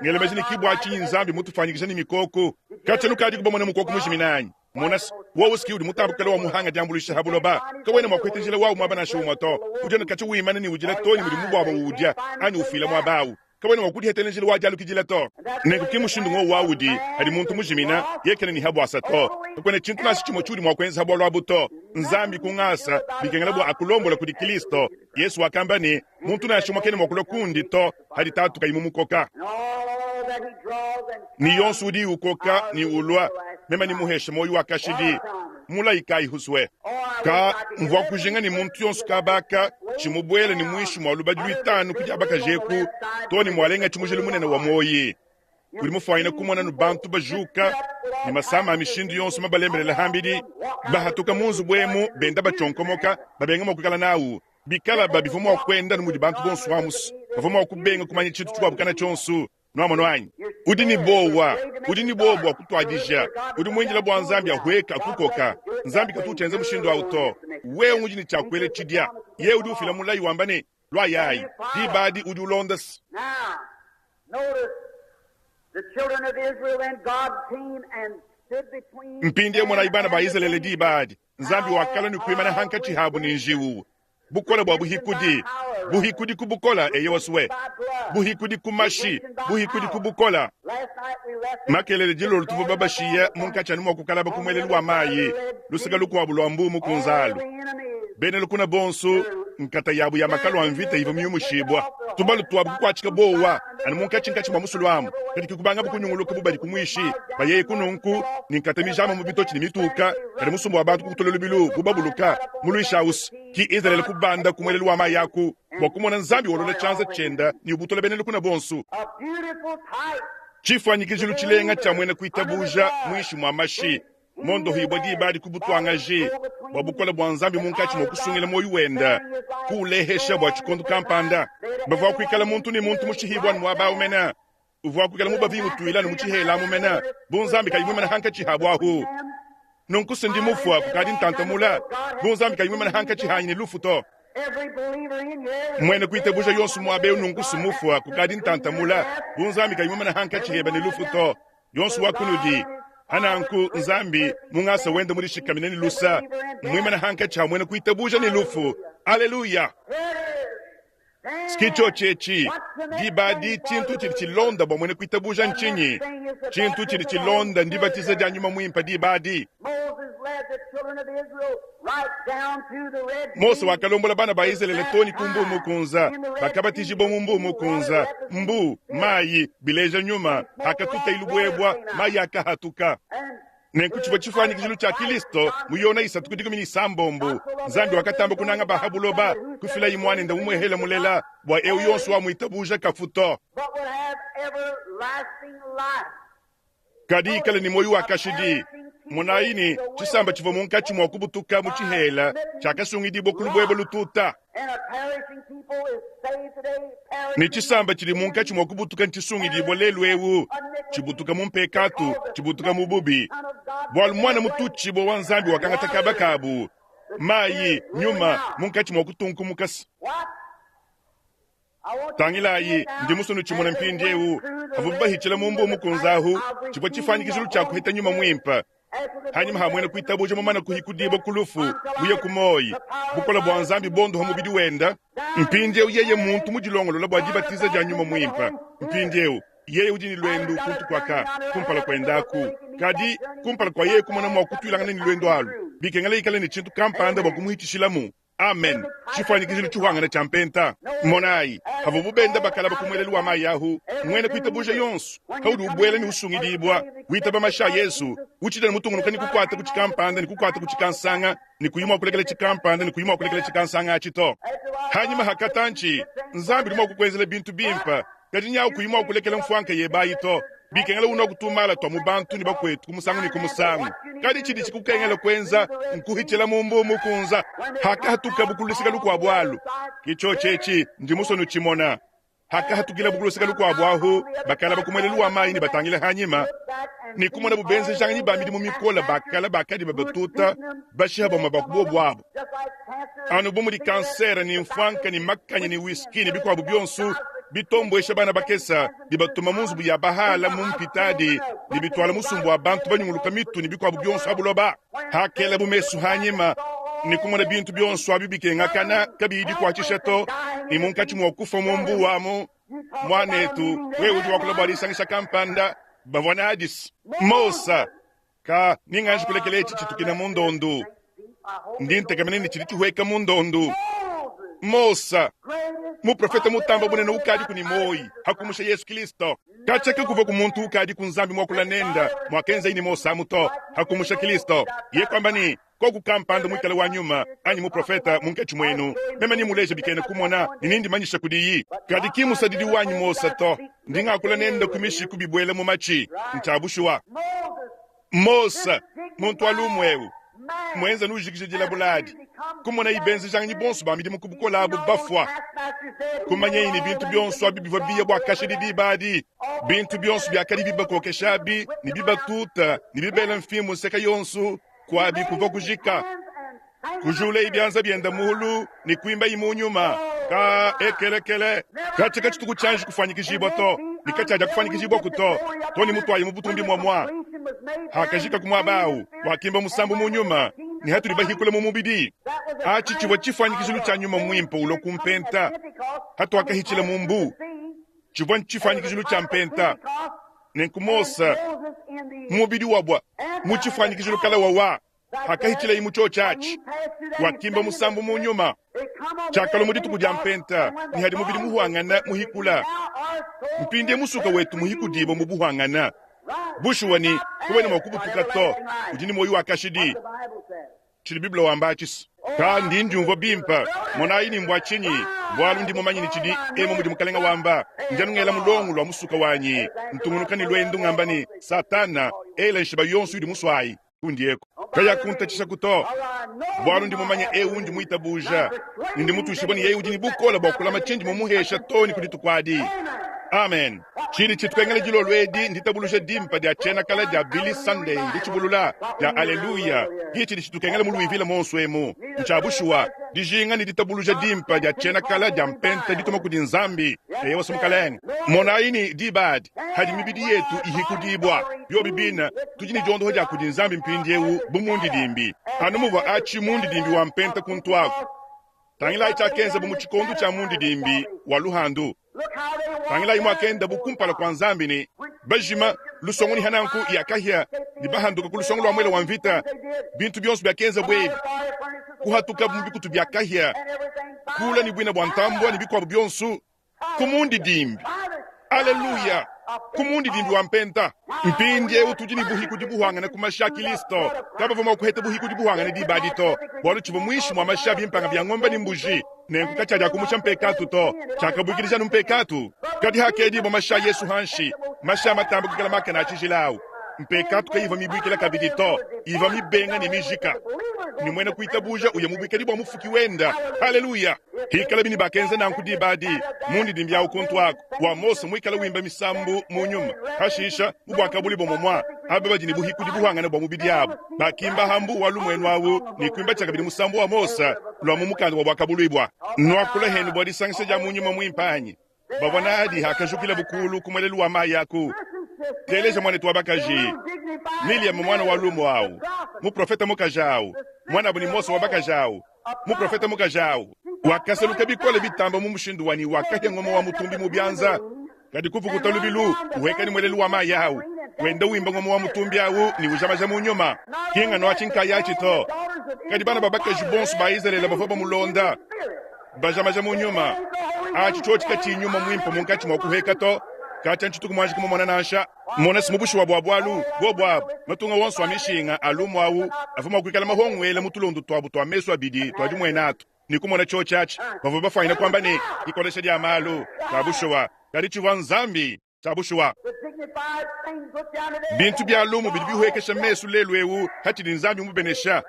Ngela meji ne ki bua tshinyi Nzambi mutufuanyikija ne mikoko. Katshia nukadi kubamona mukoko mujimine anyi? Mona se, wowu ski udi mutambukile wa muhanga diambuluisha ha buloba, kawena mua kueta njila wawu muaba nansha umue to. Udi anu katshia wimana ne udila too ne mudi mubuabo uwudia anyi ufuila muaba awu. Kawena mua kudihetela njila wa dialukidila to. Nenku ki mushindu ngowu audi padi muntu mujimina, yeye kena ne habuasa to. Kakuena tshintu nansha tshimue tshiudi mua kuenza ha bualu abu to. Nzambi ku ngasa, bikengela bua akulombola kudi Kilisto. Yesu wakamba ne, Muntu nansha umue kena mua kulua kundi to hadi Tatu kayi mumukoka. Ne yonso udi ukoka ne ulua, meme nemuheshe muoyo wa kashidi. Mulayi kayi husue? Ka mvua kujinga ne muntu yonso kabaka tshimubuele ne muinshi mua lubadi luitanu ku dia bakaji eku to ne mualenga tshimujilu munene wa muoyi. Udi mufuanyine kumona nu bantu bajuka ne masama a mishindu yonso mabalembelela hambidi, bahatuka mu nzubu emu benda batshionkomoka, babenga mua kuikala nawu. Bikala bivua mua kuenda nu mudi bantu bonso amu, bavua mua kubenga kumanya tshintu tshikuabu kana tshionso. Nuamono anyi? Udi ne bowa, udi ne bowa bua kutuadija. Udi muindila bua Nzambi ahueka akukoka. Nzambi katu utshienza mushindu awu to. Wewe ngudi ne tshia kuela tshidia. Yeye udi ufila mulayi wamba ne, Luayayi. Diba adi udi ulonda. Mpindieu monayi bana ba Izalele diba adi. Nzambi wakalua ne kuimana hankatshi habu ne njiwu. Bukole bua buhikudi, buhikudi ku bukola, eyowa sue, buhikudi ku mashi, buhikudi ku bukola. Makelele dilolo tuvua babashiya munkatshi anu mua kukalaba ku muelelu wa mayi, luseke lukuabu lua mbuu mukunze alu. Bena lukuna bonso nkata yabu ya makalu a mvita ivua miumushibua, tubalu tuabu kukuatshika buowa anu munkatshinkatshi mua musulu amu. Kadi ke kubangabu kunyunguluka bu badi ku muishi, bayeyi ku nunku ne nkata mijama mu bitotshi ne mituka. Kadi musumba wa bantu kukutula lubilu bu babuluka muluishi aus. Ki Izalele kubanda ku muelelu wa mayi aku bua kumona Nzambi wolola tshianza tshienda ne ubutula bena lukuna bonso. Tshifuanyikijilu tshilenga tshia muena kuitabuja muinshi mua mashi mondohibua diba adi ku butuangaji bua bukole bua Nzambi munkatshi mua kusungila muoyo wenda, kuulehesha bua tshikondo kampanda. Bavua kuikala muntu ne muntu mushihibua anu muaba au mena, uvua kuikala mubavingutuila anu mu tshihela amu mena, bu Nzambi kayi muimana hankatshi habu ahu. Nunku se ndi mufua kukadi ntanta mula, bu Nzambi kayi muimana hankatshi hanyi ne lufu to. Muena kuitabuja yonso muaba eu nunku si mufua kukadi ntanta mula, bu Nzambi kayi muimana hankatshi heba ne lufu to. Yonso wa kunudi hananku Nzambi mu ngasa wende mudishikamine ne lusa muimana hankatshi ha muena kuitabuja ne lufu. Aleluya! Ski tshiotshi etshi diba adi tshintu tshidi tshilonda bua muena kuitabuja ntshinyi? Tshintu tshidi tshilonda ndibatiza dia nyuma muimpe diba adi. Mose wakalombola bana ba Izalele too ne ku Mbuu Mukunza. Bakabatijibua mu Mbuu Mukunza. Mbu, mayi, bileja nyuma. Hakatutayi lubuebua, mayi akahatuka. Nenku tshivua tshifuanyikijilu tshia Kilisto mu Yona isatu ku dikumi ne isambombo. Nzambi wakatamba kunanga ba ha buloba, kufilayi Muanende umuehele mulela, bua eu yonso wamuitabuja kafu to, kadi ikale ne muoyo wa kashidi. Monayi ne, tshisamba tshivua munkatshi mua kubutuka mu tshihela tshiakasungidibua ku lubuebue lututa. Ne tshisamba tshidi munkatshi mua kubutuka ntshisungidibua lelu eu, tshibutuka mu mpekatu, tshibutuka mu bubi, bualu muana mututshibua wa Nzambi wakangata kaba kabu, mayi, nyuma, munkatshi mua kutunkumuka. Tangilayi, ndi musue nutshimone mpindieu. Pavuabu bahitshila mu mbuu mukunze ahu, tshivua tshifuanyikijilu tshia kuheta nyuma muimpe. Hanyima ha muena kuitabuja mumane kuhikudibua ku lufu, muye ku muoyi, bukole bua Nzambi buondoha mubidi wenda. Mpindieu yeye muntu mudilongolola bua dibatiza dia nyuma muimpe. Mpindieu yeye udi ne luendu kuntu kuaka kumpala kuenda aku. Kadi kumpala kua yeye kumona mua kutuilangana ne luendu alu, bikengela ikale ne tshintu kampanda bua kumuhitshishilamu. Amen. Tshifuanyikijilu tshihuangana tshia mpenta. Monayi, havuabu benda bakalaba ku muelelu wa mayi ahu, muena kuitabuja yonso, paudi ubuela ne usungidibua, witaba mashi a Yesu, utshidi anu mutungunuka ne kukuata ku tshikampanda ne kukuata ku tshikansanga, ne kuyi mua kulekela tshikampanda ne kuyi mua kulekela tshikansanga atshi to. Hanyima ha katantshi, Nzambi udi mua kukuenzela bintu bimpe, kadi nyawu kuyi mua kulekela mfuanka yebe ayi to. Bikengela unua kutumala tua mu bantu ne bakuetu ku musangu ne ku musangu. Kadi tshidi tshikukengela kuenza nkuhitshila mu mbuu mukunza. Hakahatukabu ku luseke lukuabu alu, ke tshiotshi etshi ndi musue nutshimona. Hakahatukilabu ku luseke lukuabu ahu, bakalaba ku muelelu wa mayi ne batangila hanyima, ne kumonabu benzejanganyi ba midimu mikole bakala bakadi babatuta bashiha bamue ba ku bobu abu. Anu bu mudi kansere ne mfuanka ne makanya ne whisky ne bikuabu bionso bitombuesha bana bakese, bibatuma mu nzubu ya bahala mu mpitadi ne bituala musumbu wa bantu banyunguluka mitu ne bikuabu bionso ha buloba. Hakelabu mesu hanyima ne kumona bintu bionso abi bikengakana kabiyi dikuatshisha to, ne munkatshi mua kufua mu mbuwa amu. Mwanetu, wewe udi wakula bwa disangisha kampanda, bavwa naadi's. Mosa, Kaa, ni nganji kulekela eci citukina mu ndondu. Ndi ntekemena ne cidi cihweka mu ndondu. Mosa, muprofeta mutamba bunene ukadiku ne muoyi, ha kumusha Yesu Kilisto. Katshia kakuvua ku muntu ukadiku Nzambi muakula nenda muakenzayi ne Mose amu to, ha kumusha Kilisto. Ye kuamba ne, Koku kampanda muikale wa nyuma anyi muprofeta munkatshi muenu, meme nemuleje bikena kumona ne nendimanyisha kudiyi. Kadi ki musadidi wanyi Mose to, ndi ngakula nende ku mishiku bibuela mu matshi. Ntshia bushuwa. Mose, muntu wa lumu eu, muenza nujikija dilabula adi, kumonayi benzejanganyi bonso ba midimu ku bukole abu bafua, kumanyayi ne bintu bionso abi bivua biya bua kashidi diba adi. Bintu bionso biakadi bibakokesha abi ne bibatuta ne bibela mfimbu nseka yonso, kuabi kuvua kujika. Kujuleyi bianza biende muulu ne kuimbayi mu nyuma. Ka ekelekele katshia katshituku tshianji kufuanyikijibua to, ne katshiadia kufuanyikijibuaku to, to ne mutuayi mu butumbi muamua. Hakajika ku muaba au, wakimba musambu mu nyuma, ne hatudi bahikula mu mubidi. Atshi tshivua tshifuanyikijilu tshia nyuma muimpe ulua ku mpenta hatuakahitshila mu mbu, tshivua ntshifuanyikijilu tshia mpenta. Nenku Mose mu mubidi wabua mu tshifuanyikijilu kala wawa hakahitshilayi mu tshiotshi atshi, wakimba musambu mu nyuma. Tshiakalua mu dituku dia mpenta ne hadi mubidi muhuangana muhikula. Mpindie musuka wetu muhikudibue mu buhuangana. Bushuwa ne kawena mua kubutuka to, udi ne muoyo wa kashidi. Tshidi Bible wamba atshi. Ka ndi ndiumvua bimpe. Monayi ni mbua tshinyi? Bualu ndi mumanye ne tshidi emu mudi Mukalenga wamba. Ndi anu ngela mulongo lua musuka wanyi, ntungunuka ne luendu ngamba ne, Satana, ela nshiba yonso yudi musuayi kundi eku. Kayakuntatshishaku to, bualu ndi mumanye eu undi muitabuja, ne ndi mutuishibue ne yeye udi ne bukole bua kulama tshindi mumuhesha too ne ku dituku adi. Amen. Tshidi tshituengela dilolo edi nditabuluja dimpe dia tshiena kale dia Billy Sunday ditshibulula dia Aleluya ke tshidi tshitukengela mu Louisville muonso emu. Ntshia bushuwa dijinga ne ditabuluja dimpe dia tshiena kale dia mpenta dituma kudi Nzambi. Eyowa Mukalenge. Monayi ne diba adi hadi mibidi yetu ihikudibua, biobi bine tudi ne diondoha dia kudi Nzambi mpindieu bu mundidimbi, anu muvua atshi mundidimbi wa mpenta kuntu aku. Tangilayi tshiakenzabu mu tshikondo tshia mundidimbi wa luhandu. Tangilayi muakendabu kumpala kua Nzambi ne bajima lusongo ne hananku ya kahia ne bahanduka ku lusongo lua muele wa mvita. Bintu bionso biakenzabu ebi, kuhatukabu mu bikutu bia kahia, kula ne buina bua ntambua ne bikuabu bionso, ku mundidimbi. Aleluya! Ku mundidimbi wa mpenta. Mpindieu tudi ne buhikudi buhuangane ku mashi a Kilisto. Kabavua mua kuheta buhikudi buhuangane diba adi to, bualu tshivua muinshi mua mashi a bimpanga bia ngombe ne mbuji. Nenku katshiadiakumusha mpekatu to, tshiakabuikidija anu mpekatu. Kadi hakedibua mashi a Yesu hanshi, mashi a matamba kuikala makane a tshijila au, mpekatu kayivua mibuikila kabidi to, ivua mibenga ne mijika. Ne muena kuitabuja uya mu buikadi bua Mufuki wenda. Haleluya! Hikalabi ne bakenza nanku diba adi, mundidimbi au kuntu aku, wa Mose muikale wimba misambu mu nyuma, hashisha mu buakabuli bua momua, aba badi ne buhikudi buhuangane bua mubidi abu bakimba ha mbu wa lumuenu au ne kuimba tshiakabidi musambu wa Mose lua mu mukanda wa Buakabuluibua. Nuakula henu bua disangisha dia mu nyuma muimpe anyi? Bavua nadi hakajukilabu kulu ku muelelu wa mayi aku. Teleja muanetu wa bakaji Miriam, muana wa lumu au, muprofete mukaji au, muanabu ne Mose wa bakaji au, muprofete mukaji au wakasaluka bikole bitamba mu mushindu wa ne wakahia ngoma wa mutumbi mu bianza, kadi kupukuta lubilu uhueka ne muelelu wa mayi au, wenda wimba ngoma wa mutumbi au ne ujamaja mu nyuma. Ki nganu atshi nkayatshi to, kadi bana ba bakaji bonso ba Izalele bavua bamulonda bajamaja mu nyuma. Atshi tshiotshi katshiyi nyuma muimpe munkatshi mua kuhueka to, katshia ntshituku muanji kumumona nansha. Mona se mu bushuwa bua bualu, bobu abu, matunga wonso a mishinga a lumu au avua mua kuikala mahonguela mu tulondo tuabu tua mesu abidi tua dimuena atu ne kumona tshiotshi atshi, bavua bafuanyine kuamba ne, Dikolesha dia malu, tshia bushuwa, kadi tshivua Nzambi, tshia bushuwa. Bintu bia lumu bidi bihuekesha mesu lelu eu hatshidi Nzambi mubenesha.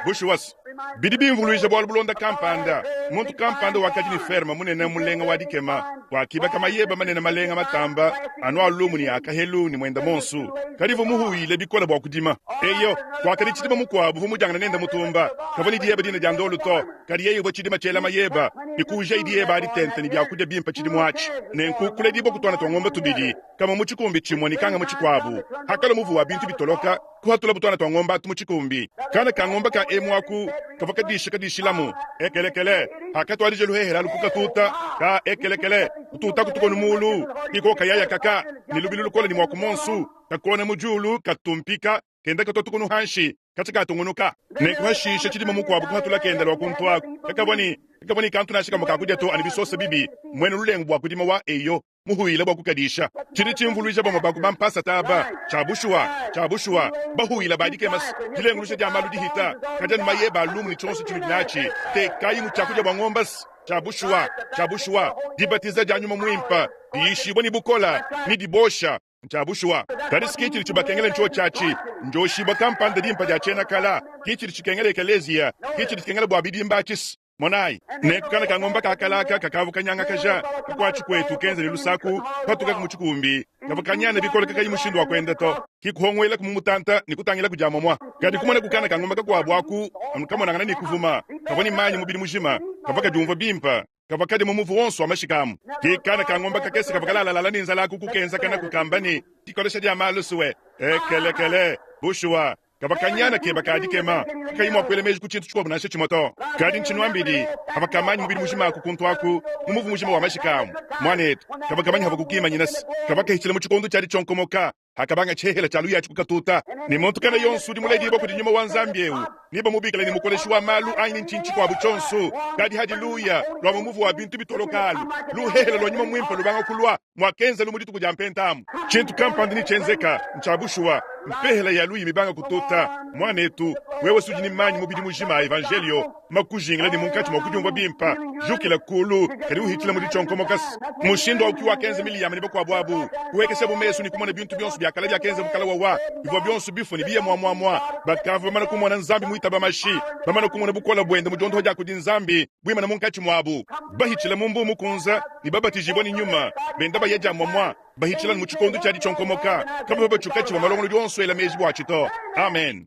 Bushuwa se, bidi bimvuluija bualu bulonda kampanda. Muntu kampanda wakadi ne ferme munene mulenga wa dikema. Wakibaka mayeba manene malenga matamba anu a lumu ne a kahelu ne muenda monsu. Kadi uvua muhuile bikole bua kudima. Eyo, kuakadi tshidima mukuabu uvua mudiangane nende mutumba. Kavua ne diyeba dine dia ndolu to, kadi yeye uvua tshidima tshiela mayeba ne kuujayi diyeba adi tente ne biakudia bimpe tshidimu atshi. Nenku kuledibua ku tuana tua ngombe tubidi. Kamue mu tshikumbi tshimue ne kanga mu tshikuabu. Hakalua muvu wa bintu bitoloka, kuhatulabu tuana tua ngombe atu mu tshikumbi. Kana ka ngombe ka emu aku kavua kadisha kadishilamu ekelekele. Hakatuadija luhehele alu kukatuta, ka ekelekele kututaku tukonu mulu, kiko kayaya kaka ne lubilu lukole ne muaku monsu, kakona mu diulu, katumpika, kenda katua tukonu hanshi, katshi katungunuka. Nenku hashishe tshidima mukuabu kuhatula kenda lua kuntu aku, kakavua ne kakavua ne kantu nansha kamue ka kudia to, anu bisosa bibi, muena lulengu bua kudima wa eyo muhuile bua kukadisha. Tshidi tshimvuluija bamue ba ku bampasata aba, tshia bushuwa, tshia bushuwa, bahuile ba dikema dilengulusha dia malu dihita, kadi anu mayeba a lumu ne tshionso tshinudi natshi, tekayi mu tshiakudia bua ngombas, tshia bushuwa, tshia bushuwa, dibatiza dia Nyuma Muimpe, diyishibua ne bukola ne dibosha, ntshia bushuwa. Kadi si ki tshidi tshibakengela ntshiotshi atshi, ndioshibua kampanda dimpa dia tshiena kala, ki tshidi tshikengela ekeleziya, ki tshidi tshikengela bua bidimba atshis. Monayi, nenku kana ka ngomba ka kalaka kakavua kanyangakaja kakuatshi kuetu kenza ne lusaku patukaku mu tshikumbi, kavua kanyana bikole kakayi mushindu wa kuenda to, ki kuhonguelaku mu mutanta ne kutangilaku dia muamua. Kadi kumonaku kana ka ngomba kakuabu aku anu kamonangana ne kuvuma, kavua ne manyi mubidi mujima, kavua kadiumvua bimpe, kavua kadia mu muvu wonso wa mashika amu. Ki kana ka ngomba kakese kavua kalalalala ne nzala aku kukenza kanaku kamba ne, Dikolesha dia malu sue, ekelekele, bushuwa, Kavua kanyana keba ka dikema, kakayi mua kuela meji ku tshintu tshikuabu nansha tshimue to. Kadi ntshinuambidi, kavua kamanyi mubidi mujima aku kuntu aku, mu muvu mujima wa mashika amu. Muanetu, kavua kamanyi havua kukimanyina se kavua kahitshila mu tshikondo tshia ditshionkomoka, hakabanga tshihehele tshia luya kukatuta. Ne muntu kena yonso udi muledibua kudi Nyuma wa Nzambi eu, nebamubikile ne mukoleshi wa malu anyi ne ntshintu tshikuabu tshionso. Kadi hadi luya lua mu muvu wa bintu bitoloka alu, luhehele lua Nyuma Muimpe lubanga kulua, muakenzalu mu dituku dia mpenta amu, tshintu kampanda netshienzeka. Ntshia bushuwa, mpehela ya luyi mibanga kututa. Muanetu, wewe sudi ne manyi mubidi mujima a evanjelio makujingila ne munkatshi mua kudiumvua bimpa, jukila kulu, kadi uhitshila mu ditshionkomoka. Mushindu au ki wakenza Miliyama ne bakuabu abu, kuhuekeshabu mesu ne kumona bintu bionso bia kale biakenza mukala wawa, bivua bionso bifue ne biye muamuamua. Bakavua bamana kumona Nzambi muitaba mashi, bamana kumona bukole buende mu diondoha dia kudi Nzambi buimana munkatshi muabu, bahitshila mu Mbuu Mukunze ne babatijibua ne nyuma, benda baya dia muamua, bahitshila mu tshikondo tshia ditshionkomoka, kabavua batshiuka tshivua malongolodi onso ela meji buatshi to. Amen.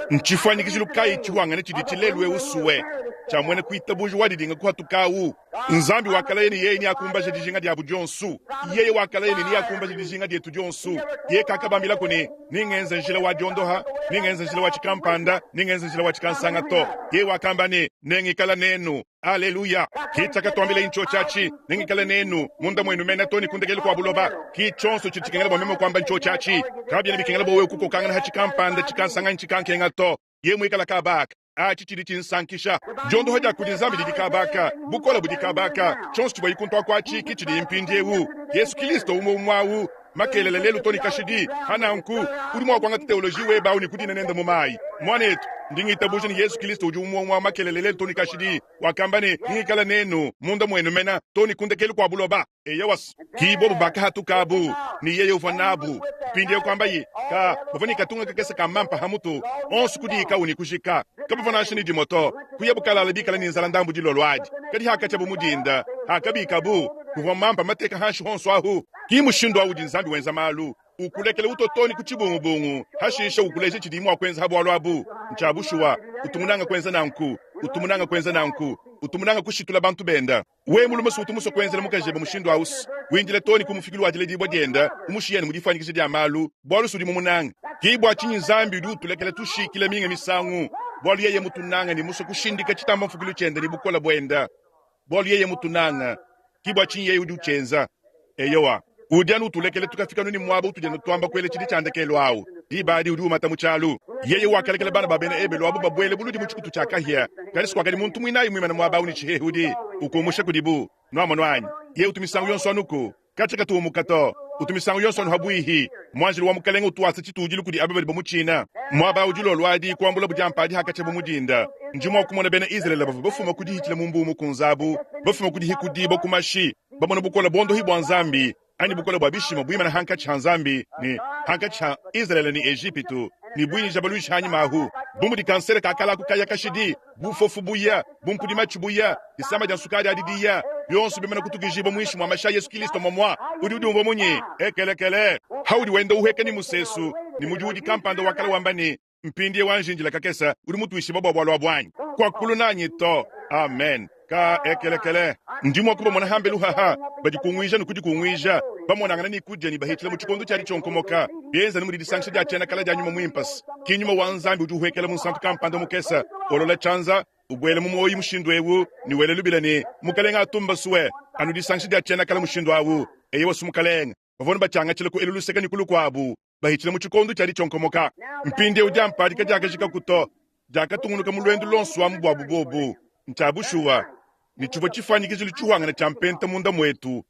Ntshifuanyikijilu kayi tshihuangane tshidi tshilelu eu sue tshia muena kuitabuja wa didinga kuhatukawu? Nzambi wakalaya ne yeye neakumbaje dijinga diabu dionso. Yeye wakalaya ne neakumbaje dijinga dietu dionso. Yeye kakabambilaku ne, ningenze njila wa diondoha, ningenze njila wa tshikampanda, ningenze njila wa tshikansanga to. Yeye wakamba ne, nengikala nenu. Aleluya! Ki tshiakatuambila ntshio tshiatshi, nengikale nenu munda muenu mena to ne ku ndekelu kua buloba. Ki tshionso tshidi tshikengela bua meme kuamba ntshio tshiatshi. Kabiena bikengela bua wewe kukokangana ha tshikampanda, tshikansanga anyi tshikankenga to. Ye muikala kaba aka, atshi tshidi tshinsankisha. Diondoha dia kudi Nzambi didi kaba aka, bukole budi kaba aka, tshionso tshivua ikuntu aku atshi ki tshidi mpindieu. Yesu Kilisto umue umue au makelela lelu to ne kashidi. Pa nanku, udi mua kuangata teoloji webe au ne kudina nende mu mayi. Muanetu, ndi ngitabuja ne Yesu Kilisto udi umue umue wa makelela lelu to ne kashidi. Wakamba ne, Ngikala nenu, munda muenu mena, to ne ku ndekelu kua buloba. Eyowa, ki bobu bakahatuka abu, ne yeye uvua nabu. Mpindieu kuambaye, Ka, bavua ne katunga kakese ka mampa ha mutu, onso kudiikawu ne kujika. Kabavua nansha ne dimue to. Kuyabu kalala bikale ne nzala ndambu dilolo adi. Kadi hakatshiabu mu dinda, hakabikabu, kuvua mampa mateka hanshi honso ahu. Ki mushindu au udi Nzambi wenza malu, ukulekela utua too ne ku tshibungubungu, hashishe ukuleja tshidiye mua kuenza ha bualu abu. Ntshia bushuwa, utu munanga kuenza nanku. Utu munanga kuenza nanku. Utu munanga kushitula bantu benda. Wewe mulume si utu musue kuenzela mukajebe mushindu au, windila too ne ku mufikilu wa diledibua diende, umushiya ne mu difuanyikija dia malu, bualu si udi mumunange. Ki bua tshinyi Nzambi udi utulekela tushikila minga misangu, bualu yeye mutunange ne musue kushindika tshitamba mfukilu tshiende ne bukole buende. Bualu yeye mutunange, ki bua tshinyi yeye udi utshienza. Eyowa, udi anu utulekela tukafika anu ne muaba utudi anu tuamba kuela tshidi tshia ndekelu au. Diba adi udi umata mu tshialu. Yeye wakalekela bana ba bena Ebelu abu babuele buludi mu tshikutu tshia kahia, kadi sikuakadi muntu muinayi muimane muaba au ne tshihehudi ukumusha kudibu. Nuamonu anyi? Yeye utu misangu yonso anuku, katshia katu umuka to. Utu misangu yonso anu habuihi. Muanjelu wa Mukelenge utu wasa tshitudilu kudi aba badi bamutshina. Muaba au dilolo adi kuambulabu diampa adi hakatshiabu mu dinda. Ndi mua kumona bena Izalele bavua bafuma ku dihitshila mu Mbuu Mukunze abu, bafuma ku dihikudibua ku mashi, bamona bukole buondohi bua Nzambi, anyi bukole bua bishima buimana hankatshi ha Nzambi ne hankatshi ha Izalele ne Ejipitu, ne buinyija baluishi hanyima ahu, bu mudi kansere ka kalaku kaya kashidi, bufofu buya, bumpudi-matshi buya, disama dia nsukadi adi diya, bionso bimana kutukijibua muinshi mua mashi a Yesu Kilisto momua. Udi udiumvua munyi? Ekelekele! Haudi wenda uhueka ne musesu, ne mudiudi kampanda wa kale wamba ne, Mpindieu anji indila kakese, udi mutuishibue bua bualu abu anyi? Kuakulu nanyi to. Amen. Ka ekelekele. Ndi mua kubamona hambelu haha, badikunguija ne kudikunguija, bamonangana ne kudia ne bahitshila mu tshikondo tshia ditshionkomoka, bienza ne mudi disangisha dia tshiena kala dia Nyuma Muimpe. Ki Nyuma wa Nzambi udi uhuekela munsantu kampanda mukese, olola tshianza, ubuela mu muoyi mushindu eu ne wela lubila ne, Mukelenge atumbasue. Anu disangisha dia tshiena kala mushindu au. Eyowa su Mukelenge. Bavua batshiangatshila ku elu luseke ne ku lukuabu, bahitshila mu tshikondo tshia ditshionkomoka. Mpindieu diampa adi kadiakajikaku to, diakatungunuka mu luendu luonso amu buabu buobu. Ntshia bushuwa ne tshivua tshifuanyikijilu tshihuangane tshia mpenta munda muetu,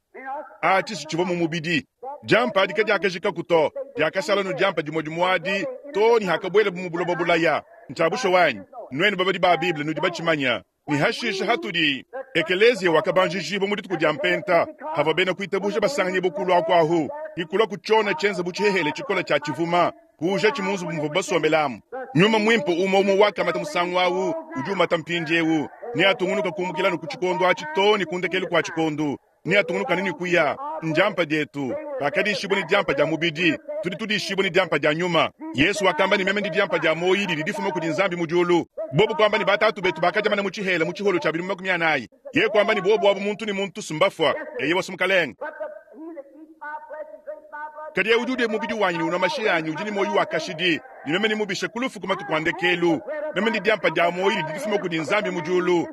atshi si tshivua mu mubidi. Diampa adi kadiakajikaku to, diakashala anu diampa dimue dimue adi too ne hakabuelabu mu buloba bulaya. Ntshia bushuwa anyi? Nuenu babadi ba Bible nudi batshimanya. Ne hashishe hatudi ekeleziya wakabanjijibua mu dituku dia Mpenta, havua bena kuitabuja basanganyibue kulu aku ahu, hikulua ku tshiona tshienza bu tshihehele tshikole tshia tshivuma, kuujatshi mu nzubu muvuabu basombelamu. Nyuma Muimpe umue umue wakamata musangu au udi umata mpindieu, neatungunuke kumukila anu ku tshikondo atshi too ne ku ndekelu kua tshikondo. Neatungunuke anu ne kuya. Ndiampa dietu. Bakadiishibua ne diampa dia mubidi, tudi tudiishibua ne diampa dia nyuma. Yesu wakamba ne, Meme ndi diampa dia muoyi didi difuma kudi Nzambi mu diulu. Bobu kuamba ne, Batatu betu bakadia mana mu tshihela mu tshiholo tshia bidimu 40. Yeye kuamba ne, Bobu abu muntu ne muntu mbafua. Eyowa, Mukalenge. Kadi eu udi udia mubidi wanyi ne unua mashi anyi udi ne muoyo wa kashidi, ne meme nemubishe ku lufu ku matuku a ndekelu. Meme ndi diampa dia muoyo didi difuma kudi Nzambi mu diulu.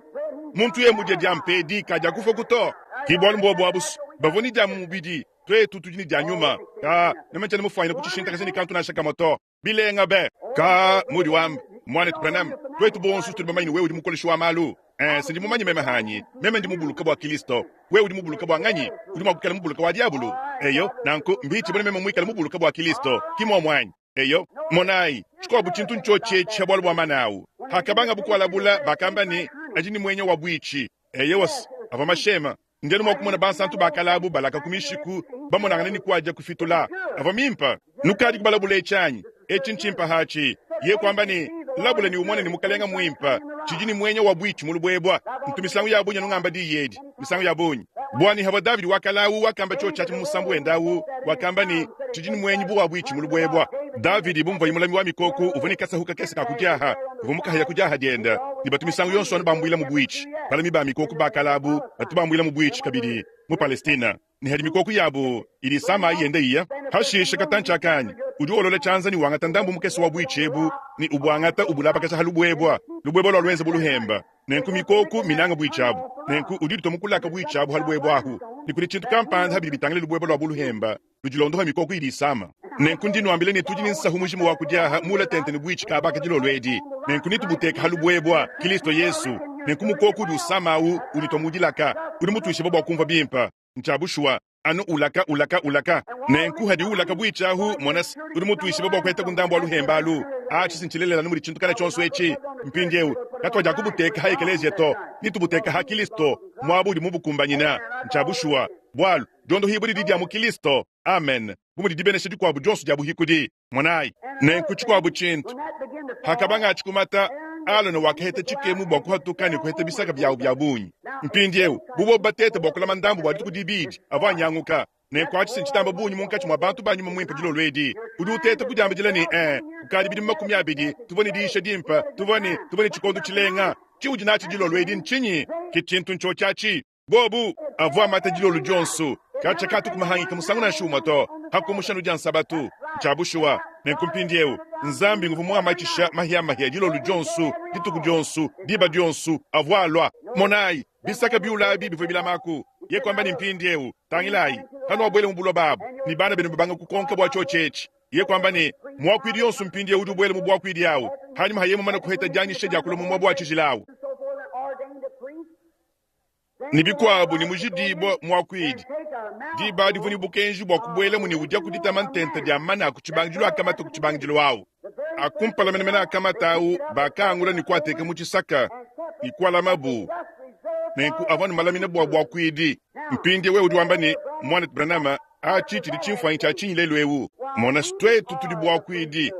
Muntu yeye mudie diampa edi kadiakufuaku to. Ki bualu mbuobu abu bavua ne dia mu mubidi, tuetu tudi ne dia nyuma. Ka meme ntshiena mufuanyine kutshishintakaja ne kantu nansha kamue to. Bilenga be! Ka mudi wamba, Muanetu Branham, tuetu bonso tudi bamanye ne wewe udi mukoleshi wa malu. Eh, si ndi mumanye meme hanyi. Meme ndi mubuluka bua Kilisto. Wewe udi mubuluka bua nganyi? Udi mua kuikala mubuluka wa diabulu. Eyo, nanku mbitshi bune meme muikale mubuluka bua Kilisto. Ki muomu anyi? Eyo, monayi, tshikuabu tshintu ntshiotshi etshi bualu bua mana awu. Hakabangabu kualabula, bakamba ne, adi ne muenya wa buitshi. Eyowa, avua mashema. Ndi anu mua kumona bansantu ba kale abu balaka ku mishiku, bamonangana ne kuadia kufitula. Avua mimpe. Nukadi kubalabula etshi anyi? Etshi ntshimpe hatshi. Ye kuamba ne, Labula ne umone ne Mukalenga mmuimpe. Tshidi ne muenya wa buitshi mu lubuebua. Ntu misangu ya bungi anu ngamba diyi edi, misangu ya bungi. Buanyi havua Davidi wa kale awu wakamba tshiotshi atshi mu musambu wende awu, wakamba ne, Tshidi ne muenyi bu wa buitshi mu lubuebua. Davidi, bu muvuaye mulami wa mikoko, uvua ne kasahu kakese ka kudiaha, uvua mukahaya ku diaha diende, ne batu misangu yonso anu bambuila mu buitshi. Balami ba mikoko ba kale abu batu bambuila mu buitshi kabidi mu Palestina, ne hadi mikoko yabu idi isama ayi yenda iya. Hashishe katantshi akanyi, udi wolola tshianza ne wangata ndambu mukese wa buitshi ebu ne ubuangata ubulabakaja ha lubuebua, lubuebua lua luenza bu luhemba. Nenku mikoku minanga buitshi abu. Nenku udi uditua mu kulaka buitshi abu ha lubuebua ahu, ne kudi tshintu kampanda ha bidi bitangila lubuebua lua bu luhemba ludi londoha mikoko idi isama. Nenku ndi nuambila ne tudi ne nsahu mujima wa kudiaha mula tente ne buitshi kaba aka dilolo edi. Nenku netubuteke ha lubuebua, Kilisto Yesu. Nenku mukoko udi usama awu uditua mu dilaka, udi mutuishibue bua kumvua bimpe. Ntshia bushuwa, anu ulaka, ulaka, ulaka. Nenku hadi ulaka buitshi ahu, mona se, udi mutuishibue bua kuhetaku ndambu wa luhemba alu. Atshi si ntshilelela anu mudi tshintu kana tshionso etshi. Mpindieu, katuadiakubuteka ha ekeleziya to, netubuteke ha Kilisto, muaba udi mubukumbanyina. Ntshia bushuwa, bualu Diondohibua didi dia mu Kilisto, amen, bu mudi dibenesha dikuabu dionso dia buhikudi. Monayi, nenku tshikuabu tshintu, hakabangatshi kumata, Alona wakaheta tshikemu bua kuhatuka ne kuheta bisaka biawu bia bungi. Mpindieu, bu bobu batete bua kulama ndambu bua dituku dibidi, avua anyanguka. Nenku atshi si ntshitamba bungi munkatshi mua bantu ba nyuma muimpe dilolo edi. Udi uteta kudiambidila ne, Ee, kukadi bidimu 20, tuvua ne diyisha dimpe, tuvua ne, tuvua ne tshikondo tshilenga. Tshiudi natshi dilolo edi ntshinyi? Ke tshintu ntshiotshi atshi. Bobu avua amata dilolo dionso, katshia katu kumahangika musangu nansha umue to, pa kumusha anu dia Nsabatu. Ntshia bushuwa. Nenku mpindieu, Nzambi nguvua muamatshisha mahiamahia dilolo dionso, dituku dionso, diba dionso, avua alua. Monayi, bisaka biula abi bivua bilamaku. Ye kuamba ne, Mpindieu, tangilayi, hanuabuela mu buloba abu, ne bana benu babanga kukonka bua tshiotshi etshi. Ye kuamba ne, Muakuidi yonso mpindieu udi ubuela mu buakuidi awu, hanyima ha ye mumane kuheta dianyisha dia kulua mu muaba wa tshijila awu. Ne bikuabu ne mujidibua muakuidi, diba adi uvua ne bukenji bua kubuelamu ne udia ku ditama ntenta dia mana a ku tshibangidilu akamata ku tshibangidilu awu. A kumpala menemene akamata awu bakaangula ne kuateka mu tshisaka ne kualamabu, nenku avua ne malamina bua buakuidi. Mpindieu wewe udi wamba ne, Muanetu Branham, atshi tshidi tshimfuanyi tshia tshinyi lelu eu? Mona, tuetu tudi buakuidi.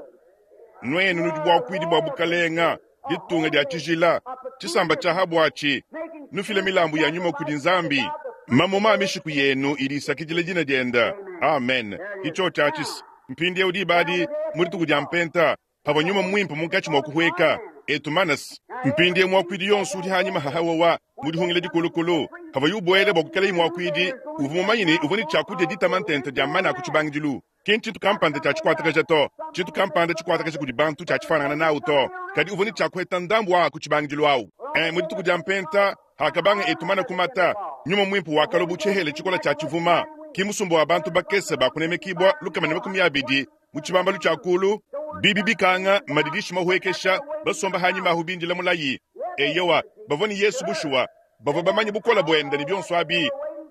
Nuenu nudi buakuidi bua bukalenga, ditunga dia tshijila, tshisamba tshia ha buatshi, nufile milambu ya nyuma kudi Nzambi. Mamuma a mishiku yenu idi isakidila dina diende. Amen. Ke tshiotshi atshi. Mpindieu diba adi, mu dituku dia Mpenta, pavua Nyuma Muimpe munkatshi mua kuhueka, etu manas. Mpindie muakuidi yonso udi hanyima ha Hawawa mu dihungila dikulukulu, havuaye ubuela bua kuikalaye muakuidi, uvua mumanye ne uvua ne tshia kudia ditama ntenta dia mana a ku tshibangidilu. Ki ntshintu kampanda tshia tshikuatakaja to, tshintu kampanda tshikuatakaja kudi bantu tshia tshifuanangana nawu to, kadi uvua ne tshia kuheta ndambu wa ku tshibangidilu awu. E, mu dituku dia Mpenta, hakabanga etu mana kumata, Nyuma Muimpe wakalua bu tshihele tshikola tshia tshivuma. Ki musumba wa bantu bakese ba kunemekibua 120 mu tshibambalu tshia kulu, bibi bikanga, madidishi mahuekesha, basomba hanyima ahu bindila mulayi. Eyowa, bavua ne Yesu bushuwa, bavua bamanye bukole buende ne bionso abi,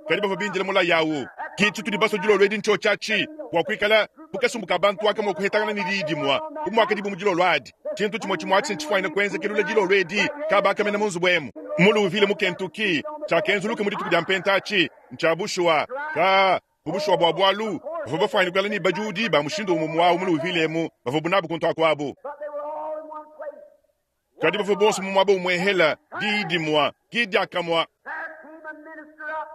kadi bavua bindila mulayi awu. Ki tshitudi basue dilolo edi ntshiotshi atshi, bua kuikala bu kasumbu ka bantu aka mua kuhetangana ne diyi dimue bu muakadibu mu dilolo adi. Tshintu tshimue tshimue atshi ntshifuanyine kuenzekelula dilolo edi kaba aka mene mu nzubu emu mu Louisville, mu Kentucky. Tshiakenzuluka mu dituku dia Mpenta atshi ntshia bushuwa. Ka bu bushuwa bua bualu, bavua bafuanyine kuikala ne badiudi ba mushindu umue umue awu mu Louisville emu bavuabu nabu kuntu aku abu. Kadi bavua bonso mu muaba umuehela, diyi dimue, ki diakamue.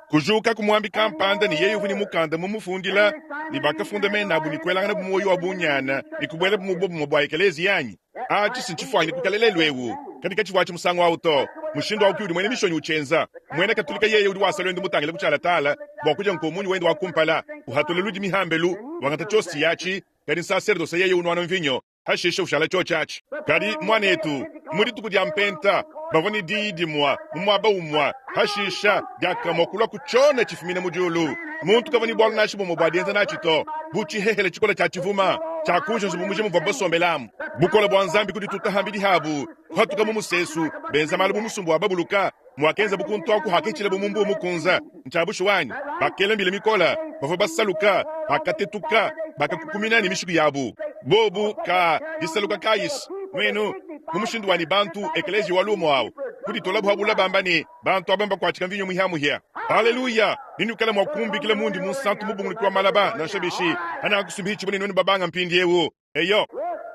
Kujuka ku muambi kampanda ne yeye uvua ne mukanda mumufundila, ne bakafunda mena abu ne kuelanganabu muoyo wa bunyana ne kubuelabu mu buobumue bua ekeleziya anyi? Atshi si ntshifuanyine kuikala lelu eu, kadi katshivua atshi musangu au to. Mushindu au ke udi muena mishonyi utshienza. Muena Katolika yeye udi wasa luendu mutangile ku tshialatala bua kudia nkomunyi wende wa kumpala, uhatula ludimi hambelu, wangata tshiosi atshi, kadi nsaserdose yeye unuana mvinyo. Hashishe ushala tshiotshi atshi. Kadi, muanetu, mu dituku dia Mpenta, bavua ne diyi dimue mu muaba umue. Hashisha, diakamue kulua ku tshiona tshifumina mu diulu. Muntu kavua ne bualu nansha bumue bua dienza natshi to, bu tshihehele tshikole tshia tshivuma tshiakuuja nzubu mujima muvuabu basombelamu. Bukole bua Nzambi kudituta hambidi habu, kuhatuka mu musesu, benza malu bu musumba wa babuluka. Muakenzabu kuntu aku hakitshilabo mu Mbuu Mukunze. Ntshia bushuwa anyi? Bakela mbila mikole, bavua basaluka, bakatetuka, bakakukumina ne mishiku yabu. Bobu ka disaluka kayis nuenu mu mushindu wa ne bantu ekeleziya wa lumu awu kuditolabu ha bula bamba ne bantu aba mbakuatshika mvinyo muhia-muhia. Haleluya! Nenuikale mua kumbikila mundi munsantu mubunguluki wa malaba nansha bishi hanankusumbihitshibua ne nuenu babanga mpindiewu. Eyo,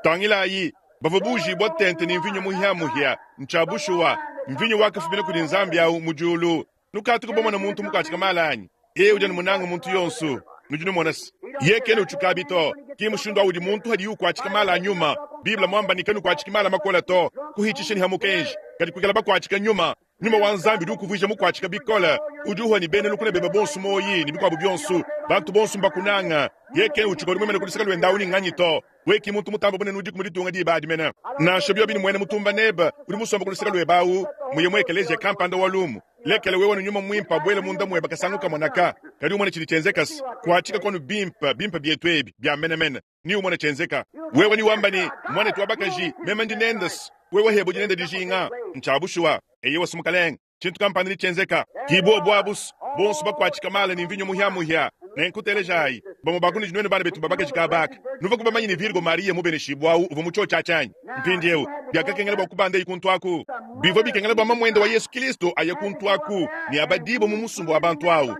tangilayi, bavua buujibua tente ne mvinyo muhia-muhia. Ntshia bushuwa, mvinyo wakafumina kudi Nzambi au mu diulu. Nukatuku bamona muntu mukuatshika mala anyi? Yeye udi anu munange muntu yonso. Nudi numona se, yeye kena utshukabi to. Ki mushindu au udi muntu hadiye ukuatshika mala a nyuma. Bible muamba ne, Kanukuatshiki mala makole to, kuhitshisha ne ha mukenji, kadi kuikala bakuatshika nyuma. Nyuma wa Nzambi udi ukuvuija mukuatshika bikole, udi uhua ne bena lukuna bebe bonso muoyi ne bikuabu bionso. Bantu bonso mbakunanga. Yeye kena utshuka udi muimane ku luseke luende au ni nganyi to. Wewe ki muntu mutambe bunene udiku mu ditunga diba adi mene. Nansha biobi ne muena mutumba nebe udi musombe ku luseke luebe au muye mu ekeleziya kampanda wa lumu, lekela wewe ne nyuma muimpe abuele munda muebe kasangu kamue naka, kadi umone tshidi tshienzeka se, kuatshika kuanu bimpe bimpe bietu ebi bia menemene. Ne umone tshienzeka. Wewe ne wamba ne, Muanetu wa bakaji, meme ndi nende se, wewe hebe udi nende dijinga. Ntshia bushuwa. Eyowa se, mukalenge. Tshintu kampanda netshienzeka. Ki buobu abu se, bonso bakuatshika mala ne mvinyo muhia-muhia. Nenku telejayi, bamue ba kunudi nuenu bana betu ba bakaji kaba aka, nuvuaku bamanye ne Virgo Mariya mubeneshibue au uvua mu tshiotshi atshi anyi? Mpindieu, biakakengela bua kubandaye kuntu aku. Bivua bikengela bua mamuende wa Yesu Kristo aye kuntu aku ne abadibue mu musumba wa bantu au.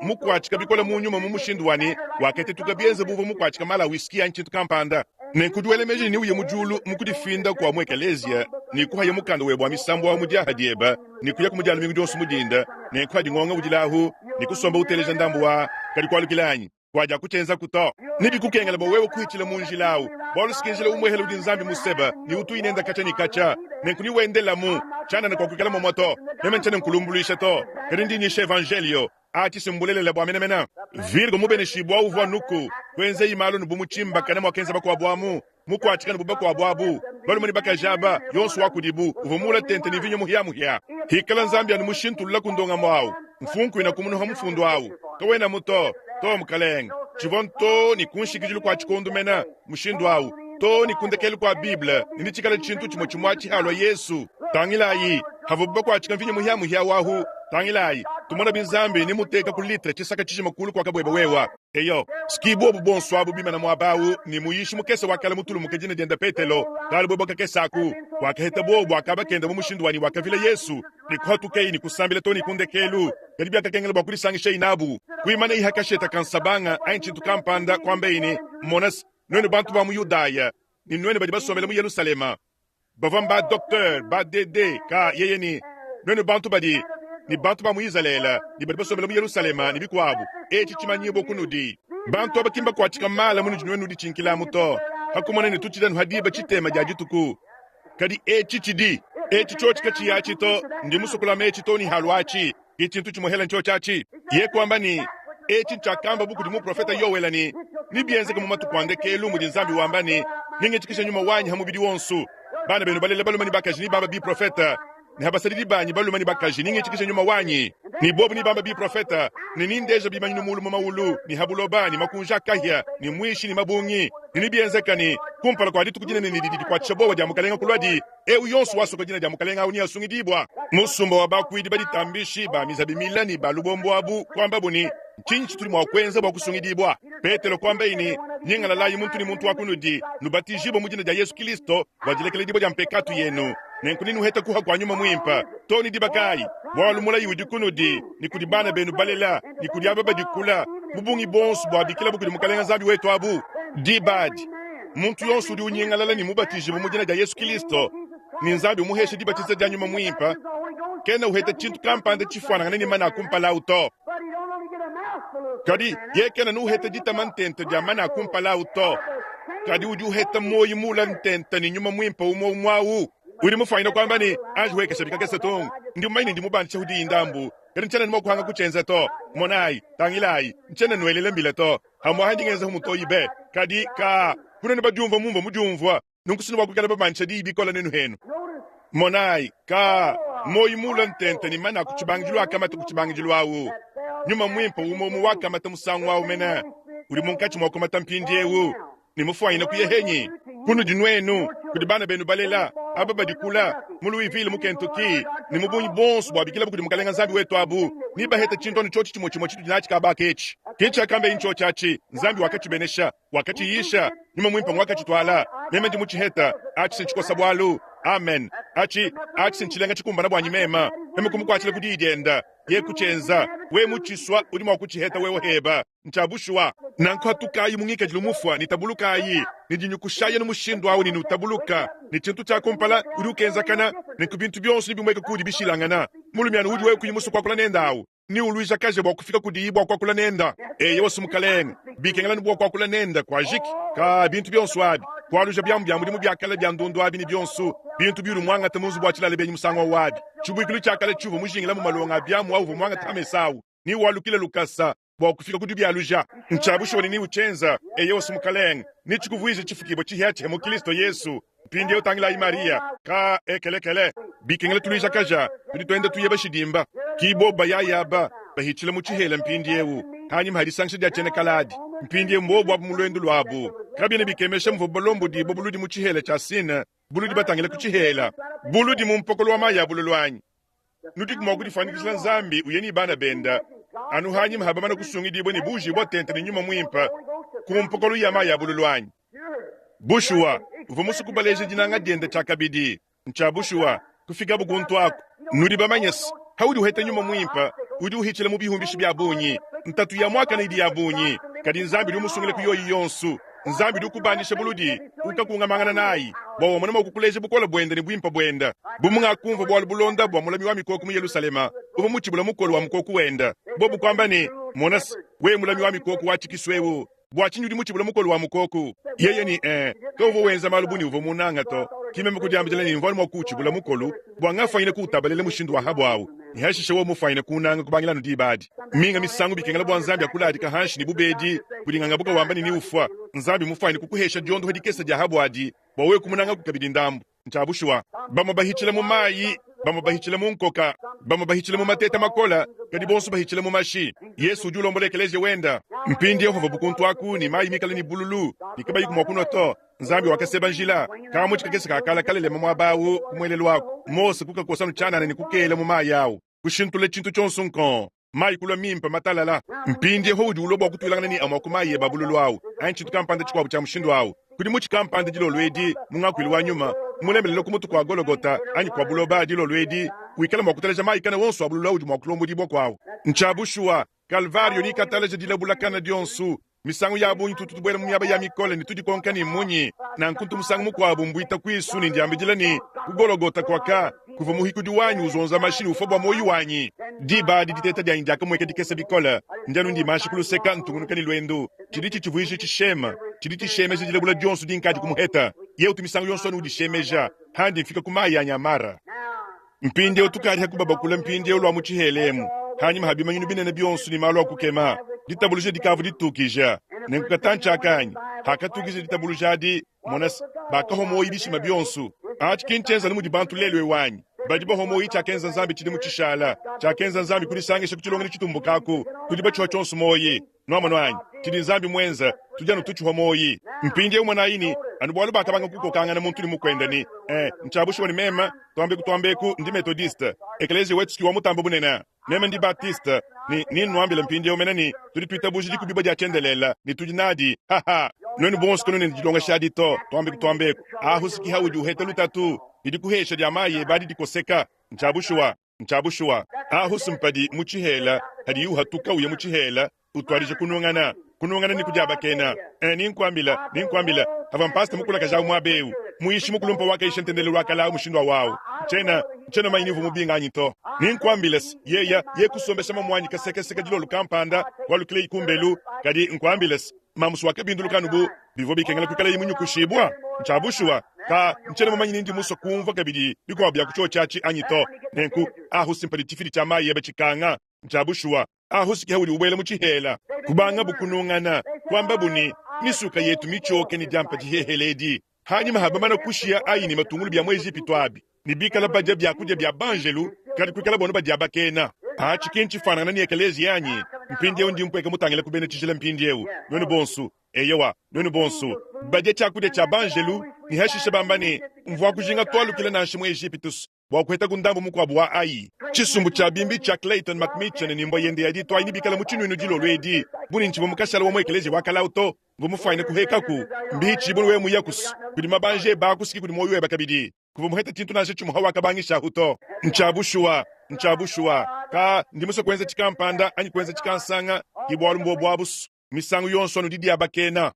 Mukuatshika bikole mu nyuma mu mushindu wa ne, wakatetuka bienze bu uvua mukuatshika mala a whisky anyi tshintu kampanda. Nenku udi wela meji ne neuye mu diulu mu kudifinda kua mu ekeleziya ne kuhaya mukanda webe wa misambu awu mu diaha diebe ne kuyaku mu dia lumingu dionso mu dinda, nenku hadi ngonga udilahu ne kusomba uteleja ndambu wa kadi kualukila anyi? Kuadiakutshienzaku to. Nebikukengele bua wewe kuhitshila mu njila au, bualu si ke njila umuehele udi Nzambi musebe ne utuyi nende katshia ne katshia. Nenku niwendelamu tshianana kuakuikala muamua to. Meme ntshiena nkulumbuluisha to, kadi ndi nyisha evanjelio. Atshi si mbulelela bua menemene. Virgo mubeneshibua uvua nuku, kuenzeyi malu anu bu mutshimbakane muakenza bakuabu amu, mukuatshika anu bu bakuabu abu. Balume ne bakaji aba, yonso wa kudibu uvua muula tente ne mvinyo muhiamuhia. Hikala Nzambi anu mushintululaku ndongamu au, mfunkuina kumunuha mufundu au, kawenamu to. Too, mukalenge. Tshivua ntoo ne ku nshikidilu kua tshikondo mene, mushindu au, too ne ku ndekelu kua Bible, ne netshikale tshintu tshimue tshimue atshi halua Yesu. Tangilayi, havuabu bakuatshika mvinyo muhiamuhia wahu. Tangilayi, tumonabi Nzambi ne muteka ku litre tshisaka tshijima kulu kua kabueba wewa. Eyo, ski buobu bonso abu bimana muaba au ne muyishi mukese wa kale mutulumuke dina diende Petelo, kalubuebua kakese aku, wakaheta buobu akabakenda mu mushindu wanyi wakavila Yesu ne kuhatukeyi ne kusambila too ne ku ndekelu. Kadi biakakengela bua kudisangishayi nabu, kuimanayi ha kasheta ka nsabanga anyi tshintu kampanda, kuambayi ne, Mona, nuenu bantu ba mu Yudaya ne nuenu badi basombele mu Yelushalema, bavua mba docteur ba DD ka yeye ne nuenu bantu badi ne bantu ba mu Izalele ne badi basombele mu Yelushalema ne bikuabu, etshi tshimanyibua kunudi. Bantu aba ki mbakuatshika mala munudi nuenu nuditshinkilamu to, pa kumona ne tutshidi anu ha diba tshitema dia dituku. Kadi etshi tshidi. Etshi tshiotshi katshiyi atshi to, ndi musue kulama etshi too ne halua atshi. Ke tshintu tshimuehela ntshiotshi atshi. Ye kuamba ne, Etshi ntshiakambabu kudi muprofete Yoele ne, Nebienzeke mu matuku a ndekelu mudi Nzambi wamba ne, Nengitshikishe nyuma wanyi ha mubidi wonso. Bana benu balela balume ne bakaji nebambe biprofete, ne ha basadidi banyi balume ne bakaji nengitshikishe nyuma wanyi, ne bobu nebambe biprofete, ne nendeje bimanyinu mulu mu mawulu ne ha buloba, ne makunji a kahia ne muishi ne mabungi, ne nebienzeke ne, kumpala kua dituku dinene ne didi dikuatshisha buowa dia Mukelenge kuluadi, eu yonso wasoka dina dia Mukelenge au neasungidibua. Musumba wa bakuidi baditambishi ba mizabi mile ne ba lubombo abu kuambabu ne, Ntshinyi tshitudi mua kuenza bua kusungidibua? Petelo kuambaye ne, Nyingalalayi muntu ne muntu wa kunudi, nubatijibue mu dina dia Yesu Kristo bua dilekeledibua dia mpekatu yenu, nenku nenuhete kuha kua Nyuma Muimpe. Too ne diba kayi? Bualu mulayi udi kunudi ne kudi bana benu balela ne kudi aba badi kula, mu bungi buonso buabikilabu kudi Mukalenge Nzambi wetu abu. Diba adi, muntu yonso udi unyingalala ne mubatijibue mu dina dia Yesu Kristo, ne Nzambi umuhesha dibatiza dia Nyuma Muimpe, kena uheta tshintu kampanda tshifuanangane ne mana a kumpala au to. Kadi yeye kena nuheta ditama ntenta dia mana a kumpala au to, kadi udi uheta muoyo mula ntenta ne Nyuma Muimpe umue umue au. Udi mufuanyine kuamba ne, Anji huekesha bikakese tung, ndi mumanye ne ndi mubandisha hu diyi ndambu, kadi ntshiena ne mua kuhanga kutshienza to. Monayi, tangilayi, ntshiena nuelela mbila to. Hamuaha ndi ngenzahu mutoyi be, kadi ka kunena badiumvua mumvua mudiumvua. Nunku sinu bua kuikala babandisha diyi bikole nenu henu. Monayi, ka muoyo muula ntente ne mana ku tshibangidilu akamata ku tshibangidilu awu. Nyuma Muimpe umue umue wakamata musangu awu mene udi munkatshi mua kumata mpindieu ne mufuanyine kuya henyi kunudi nuenu, kudi bana benu balela, aba badi kula, mu Louisville, mu Kentucky, ne mu bungi buonso buabikilabu kudi Mukalenge Nzambi wetu abu, nebahete tshintu anu tshiotshi tshimue tshimue tshitudi natshi kaba aka etshi. Ke tshiakambeye ntshiotshi atshi, Nzambi wakatshibenesha. Wakatshiyisha, Nyuma Muimpe nguakatshituala. Meme ndi mutshiheta, atshi si ntshikosa bualu. Amen. Atshi, atshi si ntshilenga tshikumbana buanyi mema. Meme kumukuatshila ku diyi dienda, ye kutshienza. We mutshisua, udi mua kutshiheta wewe heba. Ntshia bushuwa. Nanku hatukayi mu ngikadilu mufua ne tabulukayi, ne dinyukushayi anu mushindu awu ne nutabuluka, ne tshintu tshia kumpala, udi ukenzakana, nenku bintu bionso nebimueka kuudi bishilangana. Mulumi anu udi wewe kuyi musue kuakula nenda awu. Ne uluijakaje bua kufika kudiyi bua kuakula nenda. Eyowa, Mukalenge, bikengela bua kuakula nenda kuajiki ka bintu bionso abi, kualuja biamu bia mudimu bia kale bia ndundu abi ne bionso bintu biudi muangate mu nzubu wa tshilala benyi musangu au abi, tshibuikilu tshia kale tshiuvua mujingila mu malonga a biamu auvua muangate pa mesa au, ne walukile lukasa bua kufika ku dibialuja. Ntshia bushuwa ne neutshienza. Eyowa, Mukalenge, netshikuvuije tshifukibua tshihiatshihia mu Kristo Yesu. Mpindieu tangilayi Mariya ka ekelekele. Bikengela tuluijakaja, tudi tuenda tuya bashidimba. Ki bobu bayaya aba bahitshila mu tshihela mpindieu hanyima ha disangisha dia tshiena Kaladi. Mpindieu mbobu abu mu luendu luabu. Kabiena bikemesha muvuabu balombodibue buludi mu tshihela tshia Sina, buludi batangile ku tshihela, buludi mu mpokolo wa mayi a bululu anyi? Nudiku mua kudifuanyikijila Nzambi uya ne bana benda anu hanyima ha bamana kusungidibua ne buujibua tente ne Nyuma Muimpe ku mpokolo ya mayi a bululu anyi? Bushuwa, uvua musue kubaleja dinanga diende tshiakabidi. Ntshia bushuwa, kufikabu kuntu aku. Nudi bamanye se, haudi uheta Nyuma Muimpe, udi uhitshila mu bihumbishi bia bungi. Ntatu ya muakane idi ya bungi, kadi Nzambi udi umusungila ku yoyi yonso. Nzambi udi ukubandisha buludi, ukakungamangana nayi, bua wamona mua kukuleja bukole buende ne buimpe buende. Bu mungakumvua bualu bulonda bua mulami wa mikoko mu Yelushalema, uvua mutshibula mukolo wa mukoko wende, bobu kuamba ne, Mona se, wewe mulami wa mikoko wa tshikisu eu, Bua tshinyi udi mutshibule mukolo wa mukoku? Yeye ne, Ee, kauvua wenza malu bu ne uvua munanga to. Ki meme kudiambidila ne mvua anu mua kuutshibula mukolu bua ngafwanyine kuutabalela mushindu wa habu awu, ne hashishe wewe mufwanyine kuunanga kubangila anu diba adi. Minga misangu bikengela bua Nzambi akuladika hanshi ne bubedi budi ngangabuka wamba ne neufua. Nzambi mufwanyine kukuhesha diondoha dikese dia habu adi bua wewe kumunangaku kabidi ndambu. Ntshia bushuwa, bamue bahitshila mu mayi, bamue bahitshila mu nkoka, bamue bahitshila mu mateta makole, kadi bonso bahitshila mu mashi. Yesu udi ulombola ekeleziya wenda. Mpindieu pavua kuntu aku ne mayi mikale ne bululu ne kabayiku mua kunua to, Nzambi wakaseba njila. Kamutshi kakese kakala kalelema muaba au ku muelelu waku. Mose kukakosa anu tshianana ne kukela mu mayi au, kushintulula tshintu tshionso nkong. Mayi kulua mimpe matalala. Mpindieu udi ulua bua kutuilangana ne amue a ku mayi ebe a bululu au, anyi tshintu kampanda tshikuabu tshia mushindu au. Kudi mutshi kampanda dilolo edi, mu ngakuilu wa nyuma, mulemelela ku mutu kua Gologota, anyi kua buloba, dilolo edi, wikala mua kuteleja mayi kana wonso a bululu audi mua kulombodibua kuawu. Ntshia bushuwa, Kalvario nikataleja dilabulakana dionso. Misangu ya bungi tutu tubuela mu miaba ya mikole ne tudikonka ne, Mmunyi nanku? Ntu musangu mukuabu mbuita kuisu ne ndiambidila ne, Ku Gologota kuaka kuvua muhikudi wanyi uzonza mashi ne ufua bua muoyo wanyi. Diba adi diteta dianyi diakamueka dikese bikole. Ndi anu ndimansha ku luseka ntungunuka ne luendu. Tshidi tshitshivuija tshishema, tshidi tshishemeja dilabula dionso dinkadi kumuheta. Yeye utu misangu yonso anu udishemeja handi mfika ku mayi anyi a Mara. Mpindieu tukadi kubabakula mpindieu lua mu tshihela emu, hanyima ha bimanyinu binene bionso ne malu a kukema, ditabuluja dikavua ditukija. Nenku katantshi aka anyi hakatukija ditabuluja adi, mona se, bakahua muoyo bishima bionso. Atshi ki ntshienza anu mudi bantu lelu eu anyi? Badi bahua muoyo tshiakenza Nzambi tshidimu tshishala, tshiakenza Nzambi kudisangisha ku tshilongelu tshitumbuka aku, tudi batshihua tshionso muoyo. Nuamonu anyi? Tshidi Nzambi muenza, tudi anu tutshihua muoyi. Mpindiewu monayi ne, anu bualu bakabanga kukokangana muntu ne mukuende ne, Eh, ntshia bushuwa ne meme, tuambeku tuambeku, ndi Methodiste. Ekeleziya wetu ki wa mutambe bunene. Meme ndi Baptiste. Ne, ne nnuambile mpindiewu mene ne, tudi tuitabuja dikubibua dia tshiendelele, ne tudi nadi. Ha-ha! Nuenu bonso kanuena ne dilongesha adi to, tuambeku tuambeku. Ahu si ki haudi uheta lutatu, didi kuhesha dia mayi ebe adi dikoseka. Ntshia bushuwa. Ntshia bushuwa, Ahusi mpadi mu tshihela, hadiye uhatuka uya mu tshihela, utuadija kunungana, kunungana ne kudiabakena. Eh, ninkuambila, ninkuambila, havua mpasta mukulakaja awu muaba eu, muyishi mukulumpa wakayisha ntendelelu wa kale awu mushindu awu awu. Ntshiena, ntshiena mumanye ni uvua mubinga anyi to. Ninkuambila se, yeya, ye kusombesha mamuanyi kasekeseke dilolo kampanda, kualukileyi kumbelu, kadi nkuambila se, mamusu wakabinduluka anu bu bivua bikengela kuikalayi munyukushibua. Ntshia bushuwa, ka ntshiena mumanye ni ndi musue kumvua kabidi bikuabu bia ku tshiotshi atshi anyi to. Nenku, ahu si mpadi tshifidi tshia mayi ebe tshikanga. Ntshia bushuwa, ahu si ke haudi ubuela mu tshihela. Kubangabu kunungana, kuambabu ne, Misuka yetu mitshioke ne diampa dihehele edi. Hanyima ha bamana kushiya Ai ne matungulu bia mu Ejipitu abi, ne bikala badia bia kudia bia banjelu, kadi kuikala bono badiabakena. Atshi ki ntshifuanangana ne ekeleziya anyi? Mpindiewu ndi mpueka mutangila ku bena tshijila mpindiewu, nuenu bonsu, eyowa, nuenu bonsu, badia tshiakudia tshia banjelu, ne hashishe bamba ne, Mvua kujinga tualukila nansha mu Ejipitu bua kuhetaku ndambu mukuabu wa Ai. Tshisumbu tshia bimbi tshia Clayton McMichen ne mbua yende ya ditu ayi nebikale mu tshinuinu dilolo edi. Bu ne ntshivua mu kashala wa mu ekeleziya wa kale au to, mvua mufuanyine kuhekaku. Mbihitshibue wewe muyakusu kudi mabanji ebe aku siki kudi muoyo webe kabidi. Kuvua muhete tshintu nansha tshimue hawakabangishahu to. Ntshia bushuwa, ntshia bushuwa. Ka ndi musue kuenza tshikampanda anyi kuenza tshikansanga, ki bualu mbuobu abusu. Misangu yonso anu didiabakena.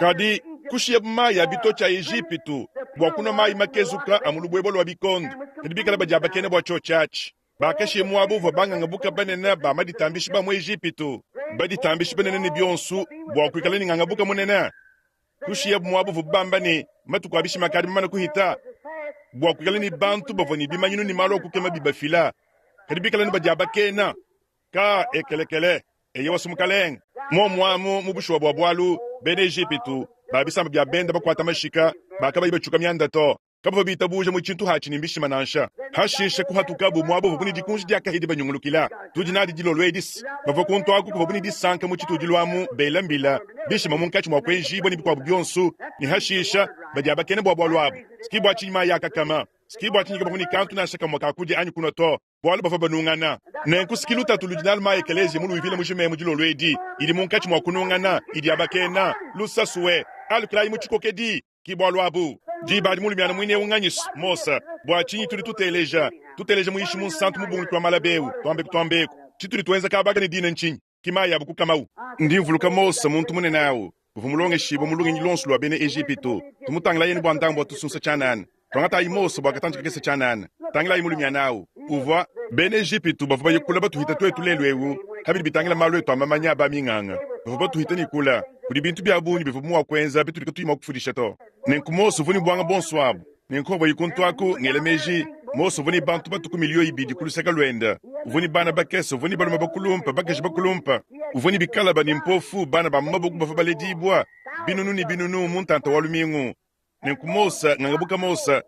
Kadi kushiyabu mayi a bitotshi a Ejipitu bua kunua mayi makezuka a mu lubuebue lua bikondo, kadi bikale badiabakena bua tshiotshi atshi. Bakashiya muaba uvua bangangabuka banene ba maditambishi ba mu Ejipitu, baditambishi banene ne bionso bua kuikala ne ngangabuka munene. Kushiyabu muaba uvuabu bamba ne, matuku a bishima akadi mamane kuhita, bua kuikala ne bantu bavua ne bimanyinu ne malu a kukema bibafila, kadi bikale ne badiabakena. Ka ekelekele, eyowa su mukalenge. Muomu amu mu bushuwa bua bualu, bena Ejipitu ba bisamba bia bende bakuata mashika bakabayi batshuka mianda to, kabavua bitabuja mu tshintu hatshi ne mbishima nansha. Hashishe kuhatukabu muaba uvuabu ne dikunji dia kahidi banyungulukila. Tudi nadi dilolo edi se bavua kuntu aku kuvuabu ne disanka mu tshitudilu amu bela mbila bishima munkatshi mua kuenjibua ne bikuabu bionso, ne hashisha badiabakena bua bualu abu. Ski bua tshinyi mayi akakama? Ski bua tshinyi kabavua ne kantu nansha kamue ka kudia anyi kunua to? Bualu bavua banungana. Nenku siki lutatu ludi nalu ma ekeleziya mu Louisville mujima emu dilolo edi, idi munkatshi mua kunungana, idiabakena, lusasue, alukilayi mu tshikokedi. Ki bualu abu. Diba adi mulumiana muine eu nganyi? Mose. Bua tshinyi tudi tuteleja, tuteleja muyishi munsantu mubunguluki wa malaba eu? Tuambeku tuambeku, tshitudi tuenza kaba aka ne dina ntshinyi? Ki mayi abu kukamawu. Ndi mvuluka Mose, muntu munene au, uvua mulongeshibue mu lungenyi luonso lua bena Ejipitu. Tumutangilayi anu bua ndambu wa tusunsa tshianana. Tuangatayi Mose bua katantshi kakese tshianana. Tangilayi mulumiana au. Uvua. Bena Ejipitu bavua baye kule batuhita tuetu lelu eu pa bidi bitangila malu etu a mamanya a baminganga. Bavua batuhita ne kule. Kudi bintu bia bungi bivuabu mua kuenza bitudi katuyi mua kufudisha to. Nenku Mose uvua ne buanga buonso abu. Nenku pavuaye kuntu aku, ngela meji, Mose uvua ne bantu batue ku miliyo ibidi ku luseke luende. Uvua ne bana bakese, uvua ne balume bakulumpe, bakaji bakulumpe. Uvua ne bikalaba ne mpofu, bana ba mu maboko bavua baledibua binunu ne binunu mu ntanta wa lumingu. Nenku Mose, ngangabuka Mose,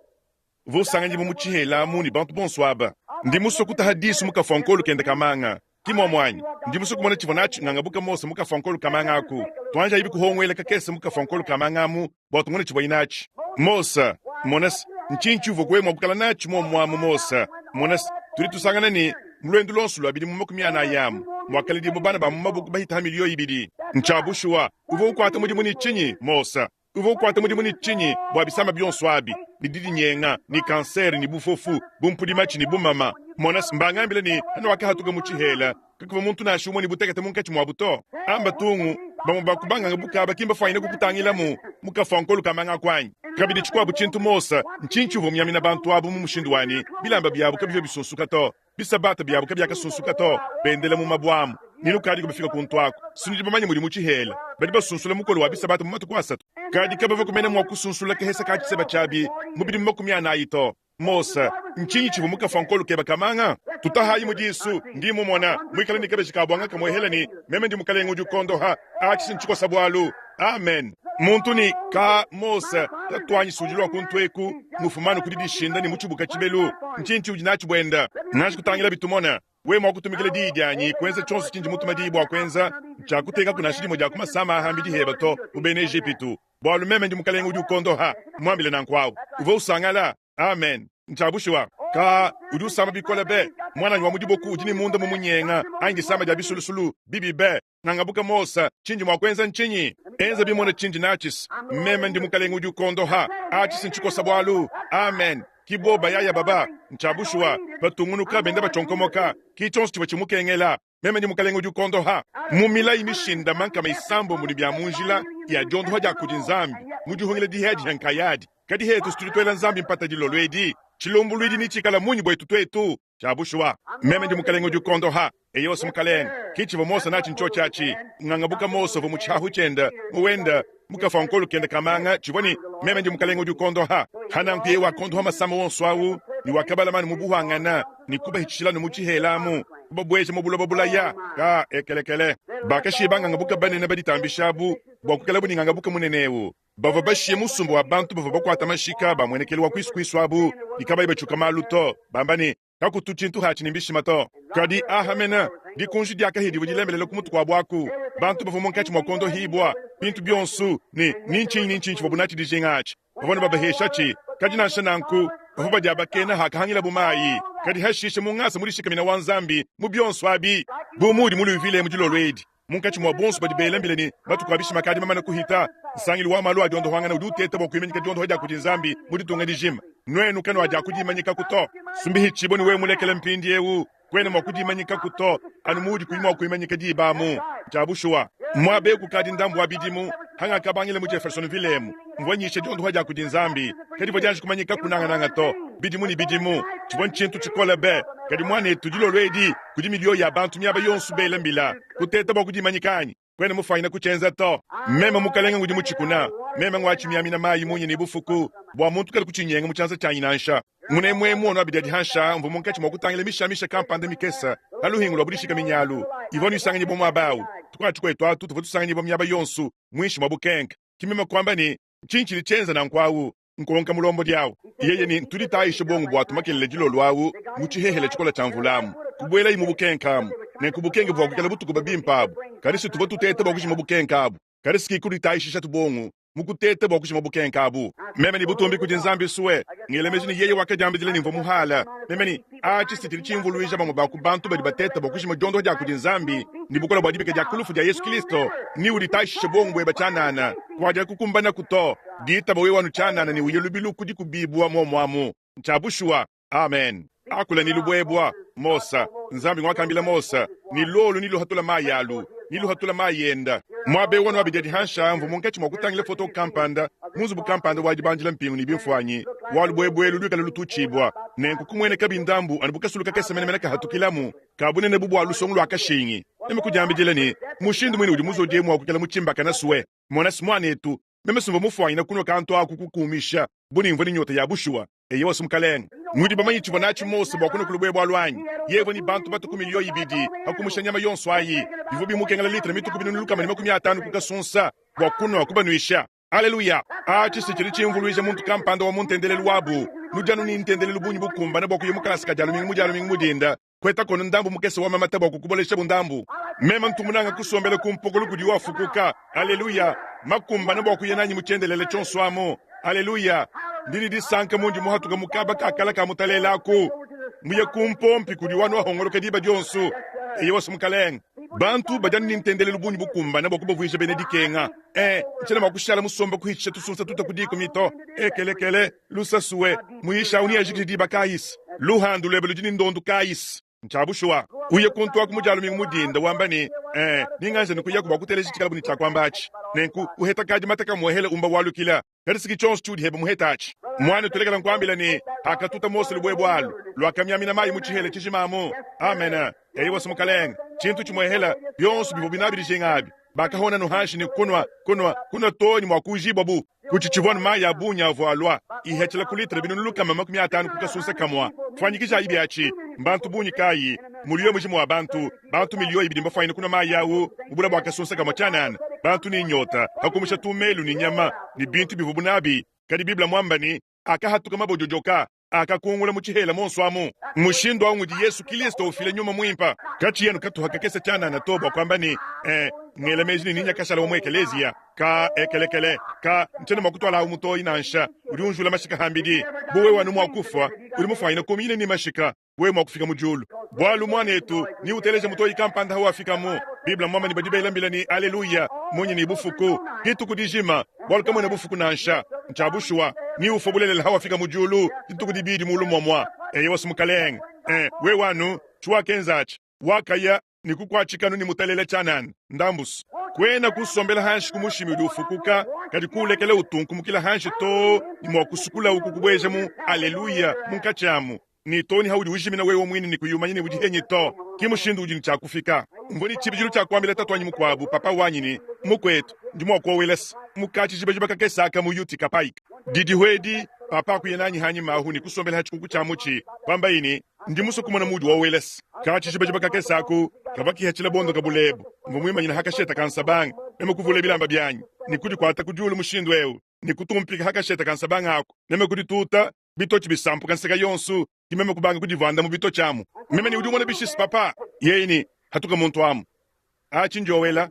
uvua usanganyibua mu tshihela amu ne bantu bonso aba. Ndi musue kutaha disu mu kafuankolu kende ka manga. Ki muomu anyi? Ndi musue kumona tshivua natshi ngangabuka Mose mu kafuankolu ka manga aku. Tuanjayibi kuhonguela kakese mu kafuankolu ka manga amu bua tumone tshivuaye natshi. Mose, mona se, ntshinyi tshiuvua kuwe mua kuikala natshi muomu amu, Mose? Mona se, tudi tusangana ne, mu luendu luonso lua bidimu 40 amu, muakaledibua bana ba mu maboko bahita ha miliyo ibidi. Ntshia bushuwa, uvua ukuata mudimu ne tshinyi, Mose? Uvua ukuata mudimu ne tshinyi bua bisama bionso abi, ne didinyenga, ne kansere, ne bufofu, bumpudimatshi, ne bumama? Mona, mbangambile ne, hanuakahatuka mu tshihela, kakuvua muntu nansha umue ne butekete munkatshi muabu to. Amba tungu, bamue ba ku banganga bukaba ki mbafuanyine kukutangilamu mu kafuankolu ka manga aku anyi? Kabidi tshikuabu tshintu, Mose, ntshinyi tshiuvua mumiamina bantu abu mu mushindu wa ne, bilamba biabu kabivua bisunsuka to, bisabata biabu kabiakasunsuka to, bendela mu mabue amu, ne nukadiku bafika kuntu aku? Si nudi bamanye mudi mu tshihela badi basunsula mukolo wa bisabata mu matuku asatu, kadi kabavua kumena mua kusunsula kahesa ka tshiseba tshiabi mu bidimu 40 to. Mose, ntshinyi tshivua mukafuankolu keba kamanga? Tutahayi mu disu, ndi mumona muikale ne kabeji ka buanga kamuehela ne, Meme ndi mukalenge udi ukondoha. Atshi si ntshikosa bualu. Amen. Muntu ne, Ka, Mose, tatuanyi si udi lua kuntu eku, mufumanu ku didishinda ne mutshibuka tshibelu. Ntshinyi tshiudi natshi buenda? Nganji kutangila bitumona. Wewe mua kutumikila diyi dianyi, kuenza tshionso tshindi mutuma diyi bua kuenza, tshiakutekaku nansha dimue dia ku masama a ham'bidi heba to mu Bena Ejipitu, bualu meme ndi Mukalenge udi ukondoha. Muambile nanku awu. Uvua usangala. Amen. Ntshia bushuwa. Ka, udi usama bikole be. Muananyi wa mu diboku udi ne munda mumunyenga, anyi disama dia bisulusulu, bibi be. Ngangabuka Mose, tshindi mua kuenza ntshinyi? Enza bimona tshindi natshis. Meme ndi Mukalenge udi ukondoha. Atshi si ntshikosa bualu. Amen. Ki bo bayaya baba. Ntshia bushuwa. Batungunuka benda batshionkomoka. Ki tshionso tshivua tshimukengela. Meme ndi Mukalenge udi ukondoha. Mu milayi mishindama 30 ne bia mu njila ya diondoha dia kudi Nzambi, mu dihungila dihiadiha nkayadi. Kadi hetu tudi tuela Nzambi mpata dilolo edi. Tshilumbuluidi netshikala munyi buetu tuetu? Tshia bushuwa, meme ndi Mukalenge udi ukondoha. Eyosi Mukalenge, ki tshivua Mose natshi ntshiotshi atshi. Ngangabuka Mose uvua mu tshihahu tshiende, mu wenda, mu kafuankolu kende ka manga, tshivua ne, Meme ndi Mukalenge udi ukondoha. Hananku yeye wakondoha masama wonso awu, ne wakabalama mu buhuangana, ne kubahitshishila mu tshihela amu, kubabueja mu buloba bulaya. Ka ekelekele. Bakashiya bangangabuka banene baditambishabu bua kuikalabu ne ngangabuka munene eu. Bavua bashiye musumba wa bantu bavua bakuata mashika ba muenekelu wa kuisu kuisu abu ne kabayi batshiuka malu to, bamba ne, Kakutu tshintu hatshi ne mbishima to. Kadi aha mene, dikunji dia kahia divua dilembelela ku mutu kuabu aku. Bantu bavua munkatshi mua kuondohibua bintu bionso ne ni ntshinyi ni ntshinyi tshivuabu natshi dijinga atshi, bavua ne babaheshatshi. Kadi nansha nanku, bavua badiabakena hakahangilabu mayi. Kadi hashishe mu ngasa mudishikamina wa Nzambi mu bionso abi, bu muudi muluivile mu dilolo edi, Munkatshi mua bonso badi bela mbila ne, matuku a bishima akadi mamane kuhita, nsangilu wa malu a diondohangana udi uteta bua kuimanyika diondoha dia kudi Nzambi mu ditunga dijima. Nuenu kanuadiakudimanyikaku to. Sumbihitshibue ne wewe mulekele mpindieu, kuena mua kudimanyikaku to, anu muudi kuyi mua kuimanyika diba amu. Ntshia bushuwa. Muaba eu kukadi ndambu wa bidimu, hangakabangila mu Jeffersonville emu, mvua nyisha diondoha dia kudi Nzambi. Kadivua dianji kumanyikaku nangananga to. Bidimu ne bidimu, tshivua ntshintu tshikole be. Kadi muanetu, dilolo edi, kudi miliyo ya bantu miaba yonso bela mbila, kuteta bua kudimanyika anyi? Kuena mufuanyine kutshienza to. Meme Mukalenge ngudi mutshikuna, meme nguatshimiamina mayi munya ne bufuku, bua muntu kalu kutshinyenga mu tshianza tshianyi nansha. Munemuemu onu abidi adi hansha mvua munkatshi mua kutangila mishamisha kampanda mikese pa luhingu lua budishikaminyi alu ivua nuisanganyibua muaba au. Tukuatshi kuetu atu tuvua tusanganyibua miaba yonso muinshi mua bukenke. Ki meme kuamba ne, Ntshinyi tshidi tshienza nanku awu? Nkonka mulombodi awu. Yeye ne, Ntuditayishe buongo buatu makelela dilolo awu mu tshihehele tshikole tshia mvula amu. Kubuelayi mu bukenke amu. Nenku bukenke buvua kuikala butukuba bimpe abu. Kadi si tuvua tuteta bua kujima bukenke abu. Kadi si kuditayishisha tubongo mu kuteta bua kujima bukenke abu. Meme ne butumbi kudi Nzambi sue, ngela meji ne yeye wakadiambidila ne mvua muhala. Meme ne, Atshi si tshidi tshimvuluija bamue ba ku bantu badi bateta bua kujima diondoha dia kudi Nzambi ne bukole bua dibika dia ku lufu dia Yesu Kristo, ne uditayishishe buongo bueba tshianana. Kuadiakukumbanaku to. Ditaba wewe anu tshianana ne uye lubilu ku dikubibua muomu amu. Ntshia bushuwa. Amen. Akula ne lubuebua, Mose. Nzambi nguakambila Mose ne lolu niluhatula mayi alu, niluhatula mayi enda. Muaba eu wanu abidi adi hansha mvua munkatshi mua kutangila foto kampanda mu nzubu kampanda wa dibandila mpingu ne bimfuanyi wa lubuebue elu luikale lututshibua. Nenku kumuenekabi ndambu anu bu kasulu kakese menemene kahatukilamu, ka bunene bu bua lusongo lua kashingi. Meme kudiambidila ne, mushindu muine udi muzodi mua kuikala mutshimbakana sue. Mona muanetu, meme simvua mufuanyine kunua kantu aku kukumisha bu ne mvua ne nyota ya bushuwa. Eyowa, Mukalenge. Nudi bamanye tshivua natshi Mose bua kunua ku lubuebue alu anyi? Yeye uvua ne bantu batue ku miliyo ibidi, pa kumusha nyama yonso ayi. Bivua bimukengela litre mitue ku binunu 150 ku kasunsa bua kunua kubanuisha. Aleluya! Atshi si tshidi tshimvuluija muntu kampanda wa mu ntendelelu wabu. Nudi anu ne ntendelelu bungi bukumbane bua kuya mu kalasa ka Dia lumingu mu Dia lumingu mu dinda, kuetakono ndambu mukese wa mamata bua kukuboleshabu ndambu. Meme ntu munanga kusombela ku mpokolo kudi wafukuka, aleluya, makumbane bua kuya nanyi mu tshiendelele tshionso amu, aleluya. Ndi ne disanka mundi muhatuka mu kaba ka kala ka mutalela aku, muye ku mpompi kudi wanu ahongoloka diba dionso. Eyowa, Mukalenge. Bantu badi anu ne ntendelelu bungi bukumbane bua kubavuija bena dikenga. E, ntshiena mua kushala musomba kuhitshisha tusunsa tuta ku dikumi to. Ekelekele, lusasue, muyisha au neajikije diba kayisi? Luhandu luebe ludi ne ndondu kayisi? Ntshia bushuwa. Uye kuntu aku mu Dia lumingu mu dinda wamba ne, Ee, ninganze ne kuyaku bua kuteleja tshikalabu ne tshia kuamba atshi. Nenku uheta kadi mata kamuehele umba walukila. Kadi siki tshionso tshiudi hebe muheta atshi. Muana tulekela nkuambila ne, hakatuta Mose lubuebue alu, luakamiamina mayi mu tshihela tshijima amu. Amena. Eyowa, Mukalenge. Tshintu tshimuehela, bionso bivua binabi dijinga abi. Bakahona nu hanshi ne kunua, kunua, kunua too ne muakujibua bu. Kutshitshivua anu mayi a bungi avua alua, ihetshila ku litre 350 ku kasunsa kamua. Fuanyikijayi biatshi, mbantu bungi kayi, muliyo mujima wa bantu, bantu 2 miliyo mbafuanyine kunua mayi awu mu bula bua kasunsa kamua tshianana, bantu ne nyota, pa kumusha tumelu ne nyama ne bintu bivuabu nabi. Kadi Bible muamba ne, akahatuka mabodiodoka, akakungula mu tshihela muonso amu. Mushindu au ngudi Yesu Kilisto ufila Nyuma Muimpa. Katshiyi anu katuha kakese tshianana to bua kuamba ne, eh, ngela meji ne ninya kashala wa mu ekeleziya. Ka ekelekele, ka ntshiena mua kutuala awu mutoyi nansha. Udi unjula mashika hambidi. Bu wewe anu mua kufua, udi mufuanyine kumina ne mashika. Wewe mua kufika mu diulu. Bualu muanetu, ni uteleja mutoyi kampanda hawafikamu. Bible mmuamba ne badi bela mbila ne aleluya munyi ne bufuku dituku dijima, bualu kamuena bufuku nansha. Ntshia bushuwa, ni ufua bulelela hawafika mu diulu dituku dibidi mulu muamua. Eyowa Mukalenge. Eh, wewe anu tshiwakenza atshi, wakaya ne kukuatshikanu ne mutalela tshianana ndambusu. Kuena kusombela hanshi ku mushimi udi ufukuka, kadi kuulekela utunkumukila hanshi too ne mua kusukulawu kukubueja mu aleluya munkatshi amu ne too ne haudi ujimina wewe muine ne kuyi umanya ne udi henyi to. Ki mushindu udi ne tshia kufika. Mvua ne tshibidilu tshia kuambila tatuanyi mukuabu, papa wanyi ne, Mukuetu, ndi mua kuowela se mu katshijibajiba kakese aka mu Utica Pike. Didihu edi, papa kuya nanyi hanyima ahu ne kusombela ha tshikuku tshia mutshi, kuambaye ne, Ndi musue kumona muudi wowela se katshijibajiba kakese aku kavua kihatshila bondo kabulebu. Mvua muimanyine ha kasheta ka nsabanga, meme kuvula bilamba bianyi ne kudikuata ku diulu mushindu eu ne kutumpika ha kasheta ka nsabanga aku, meme kudituta bitotshi bisampuka nseka yonso, ke meme kubanga kudivuanda mu bitotshi amu. Meme ne, Udi umona bishi, papa? Yeye ne, Hatuka muntu amu. Atshi ndiowela,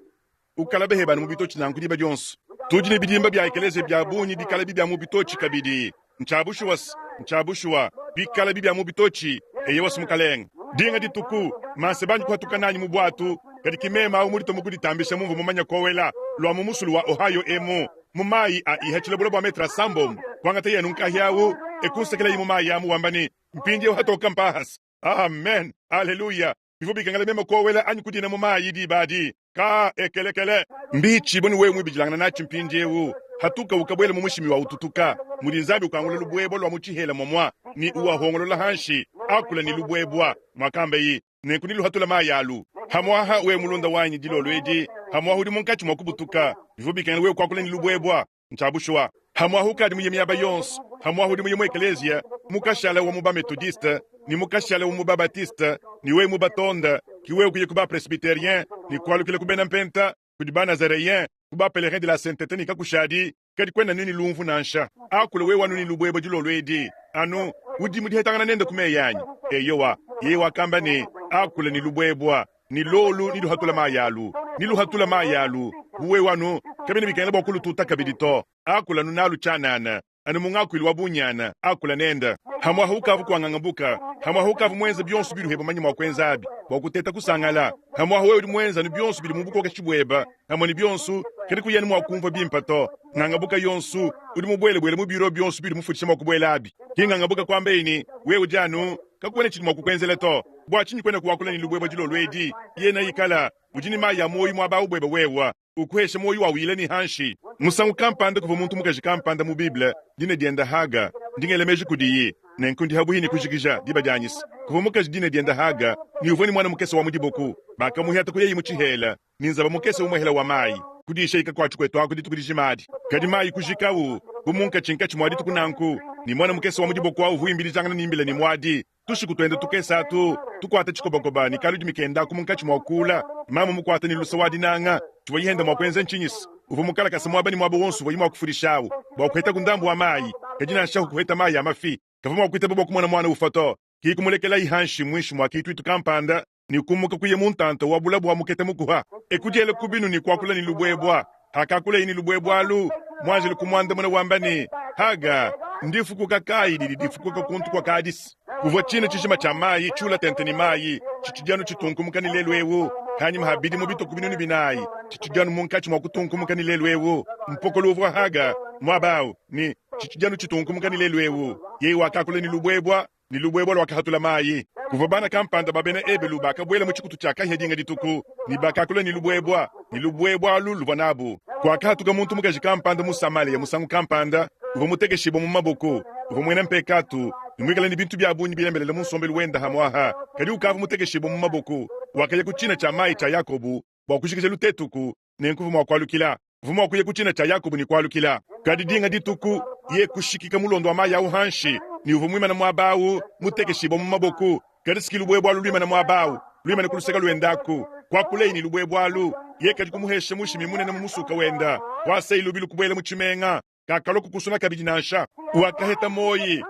ukalabe hebanu mu bitotshi nanku diba dionso. Tudi ne bidimba bia ekeleziya bia bungi bikalabi bia mu bitotshi kabidi. Ntshia bushuwa se, ntshia bushuwa, bikalabi bia mu bitotshi. Eyowa se, mukalenge. Dinga dituku, manse banyi kuhatuka nanyi mu buatu, kadi ki meme awu muditue mu kuditambisha mumvua mumanye kowela lua mu musulu wa Ohio emu, mu mayi a ihatshila bule bua metre asambombo. Kuangata yenu nkahi awu, e kunsekelayi mu mayi amu wamba ne, Mpindieu hatoka mpahasa. Amen! Aleluya! Bivua bikengela meme kuowela anyi kudina mu mayi diba adi. Ka ekelekele. Mbihitshibue ne wewe muibidilangana natshi mpindieu. Hatuka ukabuela mu mushimi wa ututuka, mudi Nzambi ukangula lubuebua lua mu tshihela muamua ne uwahongolola hanshi, akula ne lubuebua, muakambayi, nenku neluhatula mayi alu. Hamuaha wewe mulunda wanyi dilolo edi, hamuaha udi munkatshi mua kubutuka, bivua bikengela wewe kuakula ne lubuebua. Ntshia bushuwa, hamuaha ukadi muye miaba yonso, hamuaha udi muye mu ekeleziya, mukashala wa mu ba-methodiste ne mukashala wa mu ba-baptiste ne wewe mu batonda, ki wewe kuya ku ba-presbyterien ne kualukila ku bena mpenta, kudi ba-nazareyen, ku ba-pelerin de la saintete ne kakushadi, kadi kuena anu ne lumvu nansha. Akula wewe anu ne lubuebue dilolo edi, anu udi mu dihetangana nende ku meyi anyi. Eyowa, yeye wakamba ne, Akula ne lubuebua. Ne lolu niluhatula mayi alu, niluhatula mayi alu, bu wewe anu, kabiena bikengela bua kulututa kabidi to. Akula anu nalu tshianana, anu mu ngakuilu wa bunyana, akula nende. Hamuaha ukavu kuangangabuka, hamuaha ukavu muenza bionso bidi uheba manya mua kuenza abi bua kuteta kusangala. Hamuaha wewe udi muenza anu bionso bidi mu bukokeshi bueba, hamue ne bionso, kadi kuyi anu mua kumvua bimpe to. Ngangabuka yonso udi mubuelebuele mu biro bionso bidi mufundisha mua kubuela abi. Ki ngangabuka kuambaye ne, wewe udi anu, kakuena tshidi mua kukuenzela to. Bua tshinyi kuena kuakula ne lubuebue dilolo edi? Yena ikala udi ne mayi a muoyo muaba au buebe wewe, ukuhesha muoyo wa uyila ne hanshi. Musangu kampanda kuvua muntu mukaji kampanda mu Bible, dina diende Haga. Ndi ngela meji kudiyi, nenku ndi habuhi ne kujikija diba dianyisa. Kuvua mukaji dina diende Haga, ne uvua ne muana mukese wa mu diboku. Bakamuhiata kuyayi mu tshihela ne nzaba mukese umuehela wa mayi, kudishayi kakuatshi kuetu aku dituku dijima adi. Kadi mayi kujikawu bu munkatshinkatshi mua dituku nanku, ne muana mukese wa mu diboko au uvua wimbidijangana ne mbila ne muadi. Tushiku tuende tukese atu tukuata tshikobakoba ne kaludimi kendaku munkatshi mua kuula. Mamu mukuata ne lusa wa dinanga, tshivua yenda mua kuenza ntshinyisa? Uvua mukalakasa muaba ne muaba wonso uvuaye mua kufudishawu bua kuhetaku ndambu wa mayi, kadi nansha kuheta mayi a mafi, kavua mua kuitaba bua kumona muana ufua to. Ki kumulekelayi hanshi muinshi mua kituitu kampanda ne kumuka kuya mu ntanta wa bula bua mukete mukuha, e kudiela ku binu ne kuakula ne lubuebua. Hakakulaye ne lubuebua alu, muanjelo kumuandamuna wamba ne, Haga, ndifukuka kayi didi difukuka kuntu kua Kadisi? Kuvua tshina tshijima tshia mayi tshiula tente ne mayi, tshitshidi anu tshitunkumuka ne lelu eu, hanyima ha bidimu bitue ku 4000, tshitshidi anu munkatshi mua kutunkumuka ne lelu eu. Mpokolo uvua Haga muaba au ne tshitshidi anu tshitunkumuka ne lelu eu. Yeye wakakula ne lubuebua ne lubuebua luakahatula mayi. Kuvua bana kampanda ba bena Ebelu bakabuela mu tshikutu tshia kahia dinga dituku, ne bakakula ne lubuebua, ne lubuebua alu luvua nabu. Kuakahatuka muntu mukaji kampanda mu Samalea musangu kampanda uvua mutekeshibue mu maboko, uvua muena mpekatu ne muikale ne bintu bia bungi bilembelela mu nsombelu wende hamuaha, kadi ukavua mutekeshibue mu maboko. Wakaya ku tshina tshia mayi tshia Yakobo bua kujikija lutetuku, nenku uvua mua kualukila. Uvua mua kuya ku tshina tshia Yakobo ne kualukila. Kadi dinga dituku, yeye kushikika mulondo wa mayi au hanshi, ne uvua muimane muaba au, mutekeshibua mu maboko. Kadi siki lubuebue alu luimane muaba au, luimane ku luseke luende aku. Kuakuleye ne lubuebue alu, yeye kadi kumuhesha mushimi munene mu musuka wenda, kuasaye lubilu kubuela mu tshimenga. Kakalua kukusuna kabidi nansha. Wakaheta muoyi,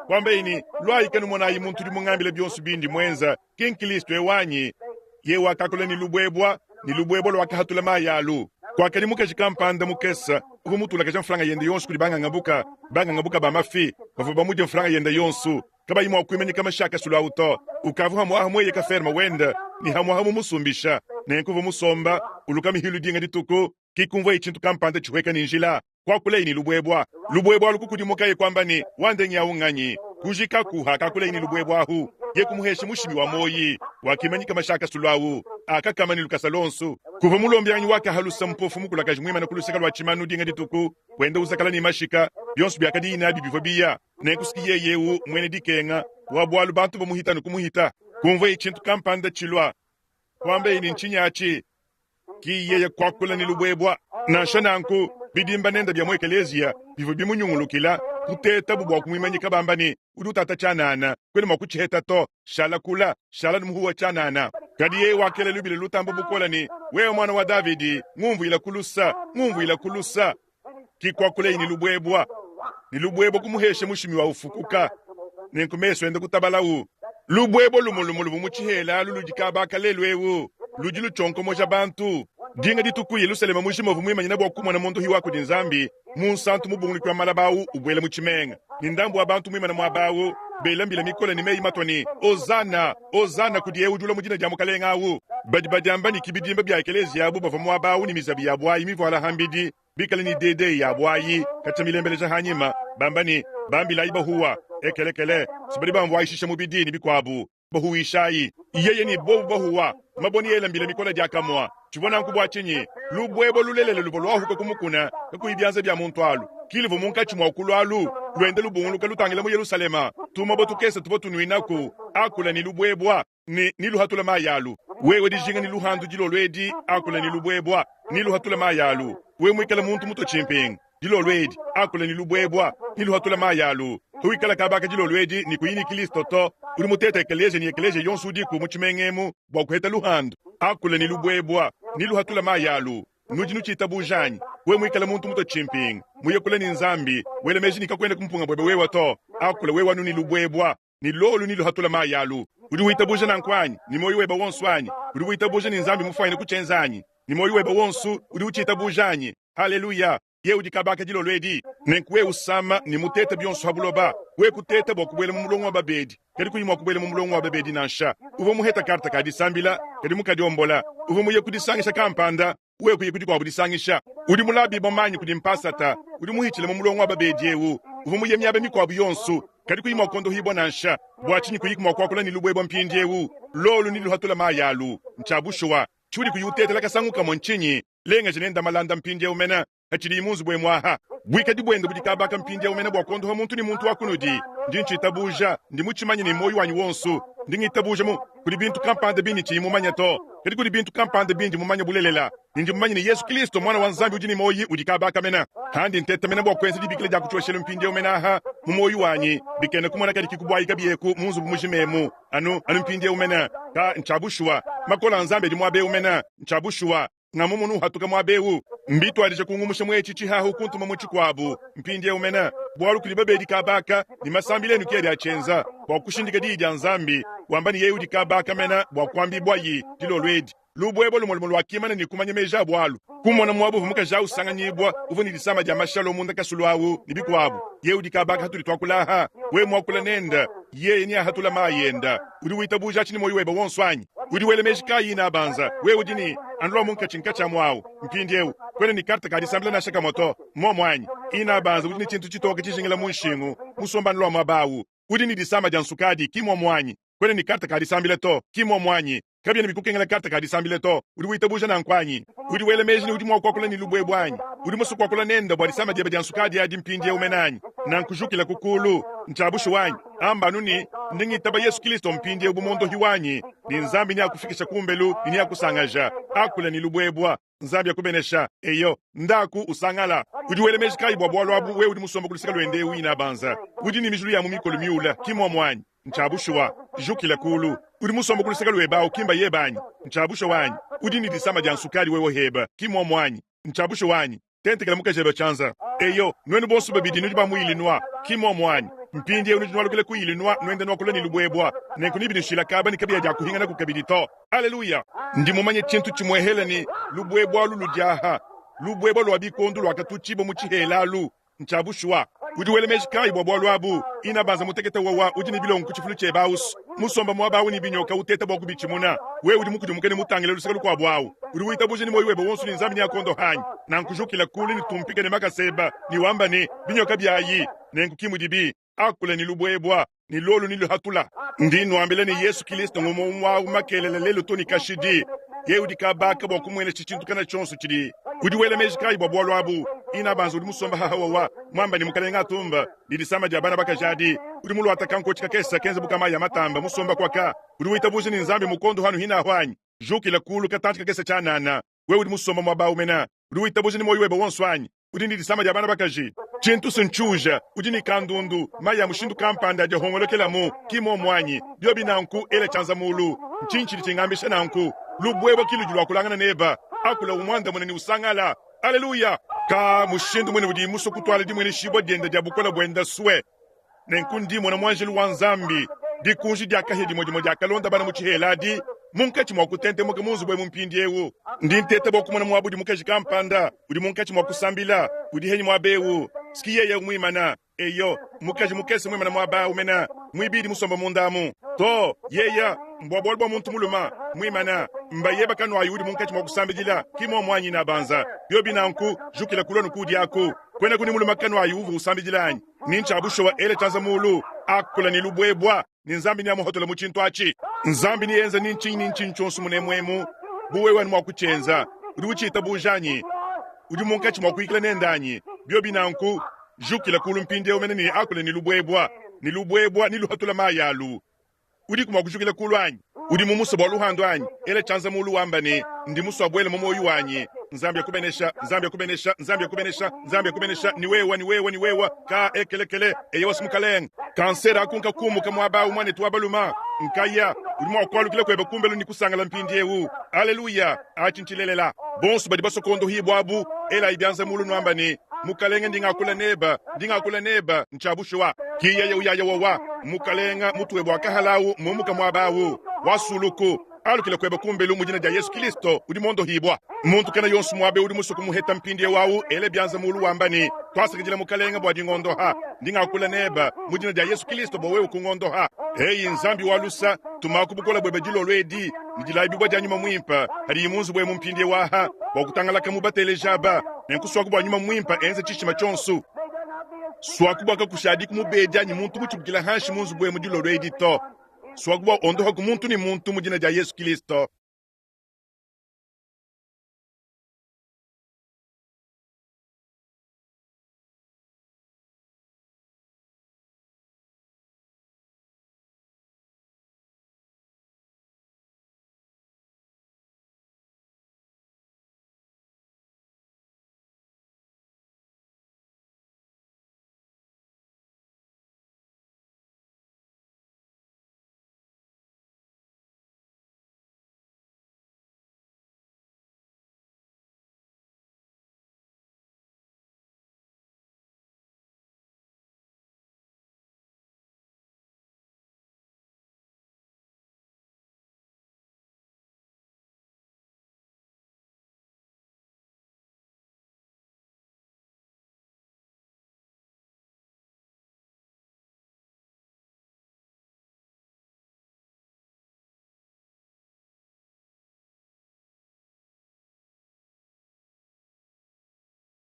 kuambaye ne, Luayi kanumonayi muntu udi mungambile bionso bindi muenza, ki n'Kilisto eu anyi? Yeye wakakula ne lubuebua, ne lubuebua luakahatula mayi alu. Kuakadi mukaji kampanda mukese uvua mutulakaja mfranga yende yonso kudi bangangabuka, bangangabuka ba mafi bavua bamudie mfranga yende yonso, kabayi mua kuimanyika mashi a kasulu au to. Ukavua hamuaha mueyeka ferme wende ne hamuaha mumusumbisha. Nenku uvua musomba uluka mihilu dinga dituku, Ke kumvuaye tshintu kampanda tshihueka ne njila, kuakulaye ne lubuebua. Lubuebua alu kukudimukaye kuamba ne, Wandengi awu nganyi? Kujikaku hakakulaye ne lubuebua ahu, ye kumuhesha mushimi wa muoyi, wakimanyika mashi a kasulu awu, akakama ne lukasa luonso. Kuvua mulombianganyi wakahalusa mpofu mukulakaji muimane ku luseke lua tshimanu dinga dituku, wenda uzakala ne mashika, bionso biakadiye nabi bivua biya. Nenku siki yeye eu muena dikenga wa bualu bantu bamuhita ne kumuhita. Kumvuaye tshintu kampanda tshilua, kuambaye ne, Ntshinyi atshi? Ki yeye kuakula ne lubuebua. Nansha nanku, bidimba nende bia mu ekeleziya bivua bimunyungulukila, kutetabu bua kumuimanyika bamba ne, Udi utata tshianana, kuena mua kutshiheta to, shala kula, shala ne muhuwa tshianana. Kadi yeye wakela lubila lutamba bukole ne, Wewe muana wa Davidi, ngumvuila ku lusa, ngumvuila ku lusa. Ki kuakuleye ne lubuebua, ne lubuebua kumuhesha mushimi wa ufukuka, nenku mesu ende kutabalawu. Lubuebua lumue lumue luvua mu tshihela alu ludi kaba ka lelu eu ludi lutshionkomoja bantu. Dinga dituku Yelusalema mujima uvua muimanyine bua kumona munduhi wa kudi Nzambi munsantu mubunguluki wa malaba au ubuela mu tshimenga, ne ndambu wa bantu muimane muaba au bela mbila mikole ne meyi matua ne, Ozana! Ozana kudi eu udi ulua mu dina dia Mukalenge au! Badi badiamba ne ki bidimba bia ekeleziya abu bavua muaba au ne mizabi yabu ayi mivuala hambidi, bikale ne dede yabu ayi katshia milembeleja hanyima, bamba ne, Bambilayi bahuwa, ekelekele, si badi bamvuayishisha mubidi ne bikuabu, bahuwishayi. Yeye ne bobu bahuwa, mabue ne ela mbila mikole diakamue. Tshivua nanku bua tshinyi? Lubuebue lulelela luvua luahuka ku mukuna kakuyi bianza bia muntu alu, ki luvua munkatshi mua kulu alu luenda lubunguluka lutangila mu Yelushalema. Tumabue tukese tuvua tunuinaku akula ne lubuebua ne niluhatula mayi alu. Wewe dijinga ne luhandu dilolo edi, akula ne lubuebua, niluhatula mayi alu. Wewe muikale muntu mutue tshimpingu dilolo edi, akula ne lubuebua, niluhatula mayi alu. Huikala kabaka dilolo edi ne kuyi ne Kilisto to, udi mutete ekeleziya ne ekeleziya yonso udiku mu tshimenga emu bua kuheta luhandu. Akula ne lubuebua, niluhatula mayi alu. Nudi nutshitabuja anyi? Wewe muikale muntu mutue tshimpingu, muye kule ne Nzambi, wela meji ne kakuena kumpunga buebe wewe to, akula wewe anu ne lubuebua, ne lolu niluhatula mayi alu. Udi witabuja nanku anyi? Ne muoyo webe wonso anyi? Udi witabuja ne Nzambi mufuanyine kutshienza anyi? Ne muoyo webe wonso udi utshitabuja anyi? Haleluya! Yeye udi kabaka dilolo edi. Nenku wewe usama ne mutete bionso ha buloba, wewe kuteta bua kubuela mu mulongo wa babedi, kadi kuyi mua kubuela mu mulongo wa babedi nansha. Uvua muheta karta ka disambila, kadi mukadiombola. Uvua muye kudisangisha kampanda, wewe kuya ku dikuabu disangisha. Udi mulabibua manyi kudi mpasata, udi muhitshile mu mulongo wa babedi eu. Uvua muye miaba mikuabu yonso, kadi kuyi mua kuondohibua nansha. Bua tshinyi kuyiku mua kuakula ne lubuebua mpindieu? Lolu niluhatula mayi alu. Ntshia bushuwa. Tshiudi kuyi utetela kasangu kamue ntshinyi? Lengeja nende malanda mpindieu mene hatshidiyi mu nzubu emu aha. Buikadi buende budi kabaka mpindieu mene bua kuondoha muntu ne muntu wa kunudi. Ndi ntshitabuja, ndi mutshimanye ne muoyo wanyi wonso. Ndi ngitabuja mu kudi bintu kampanda bindi tshiyi mumanye to, kadi kudi bintu kampanda bindi mumanye bulelela, ne ndi mumanye ne Yesu Kristo Muana wa Nzambi udi ne muoyo udi kabaka mene. Handi nteta mene bua kuenza dibikila dia ku tshioshelu mpindieu mene aha mu muoyo wanyi, bikena kumona kadi kikubuayika bieku mu nzubu mujima emu, anu anu mpindieu mene. Ka ntshia bushuwa, makole a Nzambi adi muaba eu mene. Ntshia bushuwa. Ngamumunu uhatuka muaba eu, mbituadije kungumusha mu etshi tshihahu kuntuma mu tshikuabu mpindieu mene, bualu kudi babedi kabaka ne masambila enu ki adi atshienza bua kushindika diyi dia Nzambi, wamba ne yeye udi kabaka mene bua kuambibuayi dilolo edi. Lubuebue lumue lumue luakimana ne kumanya meji a bualu, kumona muaba uvua mukaji au usanganyibua uvua ne disama dia mashalo munda kasulu au ne bikuabu. Yeye udi kabaka hatudi tuakula aha, wewe muakula nende, yeye neahatula mayi enda. Udi witabuja atshi ne muoyo webe wonso anyi? Udi wela meji kayi inabanza? Wewe udi ne anu lua munkatshi-nkatshi amu awu mpindieu. Kuena ne karte ka disambila nansha kamue to, mmuomu anyi? Inabanza udi ne tshintu tshitoke tshijingila mu nshingu, musomba anu lua muaba awu. Udi ne disama dia nsukadi, ki mmuomu anyi? Kuena ne karte ka disambila to, ki mmuomu anyi? Kabiena bikukengela karte ka disambila to. Udi witabuja nanku anyi? Udi wela meji ne udi mua kuakula ne lubuebue anyi? Udi musue kuakula nende bua disama diebe dia nsukadi adi mpindieu mene anyi? Nanku jukila ku kulu. Ntshia bushuwa anyi? Amba anu ne, Ndi ngitaba Yesu Kristo mpindieu bu Muondohi wanyi, ne Nzambi neakufikisha kumbelu ne neakusangaja. Akula ne lubuebua. Nzambi akubenesha. Eyo, ndaku usangala. Udi wela meji kayi bua bualu abu, wewe udi musomba ku luseke luende eu inabanza? Udi ne mijulu ya mu mikolo miula, ki muomu anyi? Ntshia bushuwa. Jukila kulu. Udi musomba ku luseke luebe au, ki mbayebe anyi? Ntshia bushuwa anyi? Udi ne disama dia nsukadi wewe heba, ki muomu anyi? Ntshia bushuwa anyi? Tentekela mukajebe tshianza. Eyo, nuenu bonso babidi nudi ba mu Illinois, ki muomu anyi? Mpindieu nudi nualukila ku Illinois, nuenda nuakula ne lubuebua, nenku nebinushila kaba ne kabiya dia kuhinganaku kabidi to. Aleluya! Ndi mumanye tshintu tshimuehele ne, lubuebua alu ludi aha, lubuebua lua bikondu luakatutshibua mu tshihela alu. Ntshia bushuwa. Udi wela meji kayi bua bualu abu? Inabanza mutekete wowa udi ne bilongo ku tshifulu tshiebe ausu, musomba muaba awu ne binyoka uteta bua kubitshimuna. Wewe udi mukudimuke ne mutangile luseke lukuabu awu. Udi witabuja ne muoyo webe wonso ne Nzambi neakuondohe anyi? Nanku jukila kulu ne tumpike ne makasa ebe ne wamba ne, Binyoka biayi! Nenku ki mudibi. Akula ne lubuebua, ne luolu ne luhatula. Ndi nnuambila ne, Yesu Kilisto ngumue umue awu makelela, lelu to ne kashidi. Yeye udi kabaka bua kumuenesha tshintu kana tshionso tshidi. Udi wela meji kayi bua bualu abu? Inabanza udi musomba haha wawa, muamba ne, Mukelenge atumba, ne disama dia bana bakaji adi. Udi muluata kankotshi kakese kenze bu ka mayi a matamba, musomba kuaka. Udi witabuja ne Nzambi mukondu hanu hinahu anyi? Jukila kulu katantshi kakese tshianana. Wewe udi musomba muaba awu mena. Udi witabuja ne muoyo webe wonso anyi? Udi ne disama dia bana bakaji. Tshintu si ntshiuja. Udi ne kandundu, mayi a mushindu kampanda adi ahongolokelamu, ki muomu anyi? Biobi nanku, ela tshianza mulu. Ntshinyi tshidi tshingambisha nanku? Lubuebue ki ludi luakulangana neba. Akula umuandamune ne usangala. Aleluya! Ka mushindu muine udiyi musue kutuala dimueneshibua diende dia bukole buende sue. Nenku ndi mona muanjelu wa Nzambi, dikunji dia kahia dimue dimue diakalonda bana mu tshihela adi, munkatshi mua kutentemuka mu nzubu emu mpindieu. Ndi nteta bua kumona muaba udi mukaji kampanda udi munkatshi mua kusambila, udi henyi muaba eu? Ski yeye muimana. Eyo, mukaji mukese muimana muaba au mena, muibidi musomba munda amu. To, yeya, mbua bualu bua muntu muluma, muimana, mbayeba kanuayi udi munkatshi mua kusambidila, ki muomu anyi nabanza. Biobi nanku, jukila kulua nukudi aku. Kuenaku ne muluma kanuayi uvua usambidila anyi? Ni ntshia bushuwa ela tshianza mulu, akula ne lubuebua, ne Nzambi neamuhotole mu tshintu atshi. Nzambi neyenza ni ntshinyi ni ntshinyi tshionso munemu emu bu wewe anu mua kutshienza. Udi utshitabuja anyi? Udi munkatshi mua kuyikila nende anyi? Biobi nanku, jukila kulu mpindieu mene ne akula ne lubuebua, ne lubuebua ne luhatula mayi alu. Udiku mua kujukila kulu anyi? Udi mumusue bua luhandu anyi? Ela tshianza mulu wamba ne, Ndi musue abuele mu muoyo wanyi. Nzambi akubenesha, Nzambi akubenesha, Nzambi akubenesha, Nzambi akubenesha, ni wewa, ni wewa, ni wewa, ka ekelekele, eyewa si mukalenge. Kansere aku nkakumbuka muaba awu muanetu wa baluma. Nkaya, udi mua kualukila kuebe kumbelu ne kusangala mpindieu. Aleluya! Atshi ntshilelela. Bonso badi basue kuondohibua abu, elayi bianza mulu nuamba ne, Mukalenge, ndi ngakula nebe, ndi ngakula nebe, ntshia bushuwa. Ki yeye uyaya wowa, Mukalenge, mutu webe wakahala awu mumuka muaba awu. Wasuluku, alukila kuebe kumbelu mu dina dia Yesu Kilisto, udi mondohibua. Muntu kena yonso muaba udi musue kumuheta mpindieu awu, ele bianza mulu wamba ne, Tuasakidila Mukalenge bua dingondoha. Ndi ngakula nebe mu dina dia Yesu Kilisto bua wewe kungondoha. Eyi Nzambi wa lusa, tumaku bukole buebe dilolo edi ne dilayibibua dia Nyuma Muimpe hadiyi mu nzubu emu mpindieu aha bua kutangalaka mu bateleji aba, ne nkusuaku bua Nyuma Muimpe enze tshishima tshionso. Suaku bua kakushadiku mubedi anyi muntu mutshibukila hanshi mu nzubu emu dilolo edi to. Suaku bua ondohaku muntu ne muntu mu dina dia Yesu Kilisto.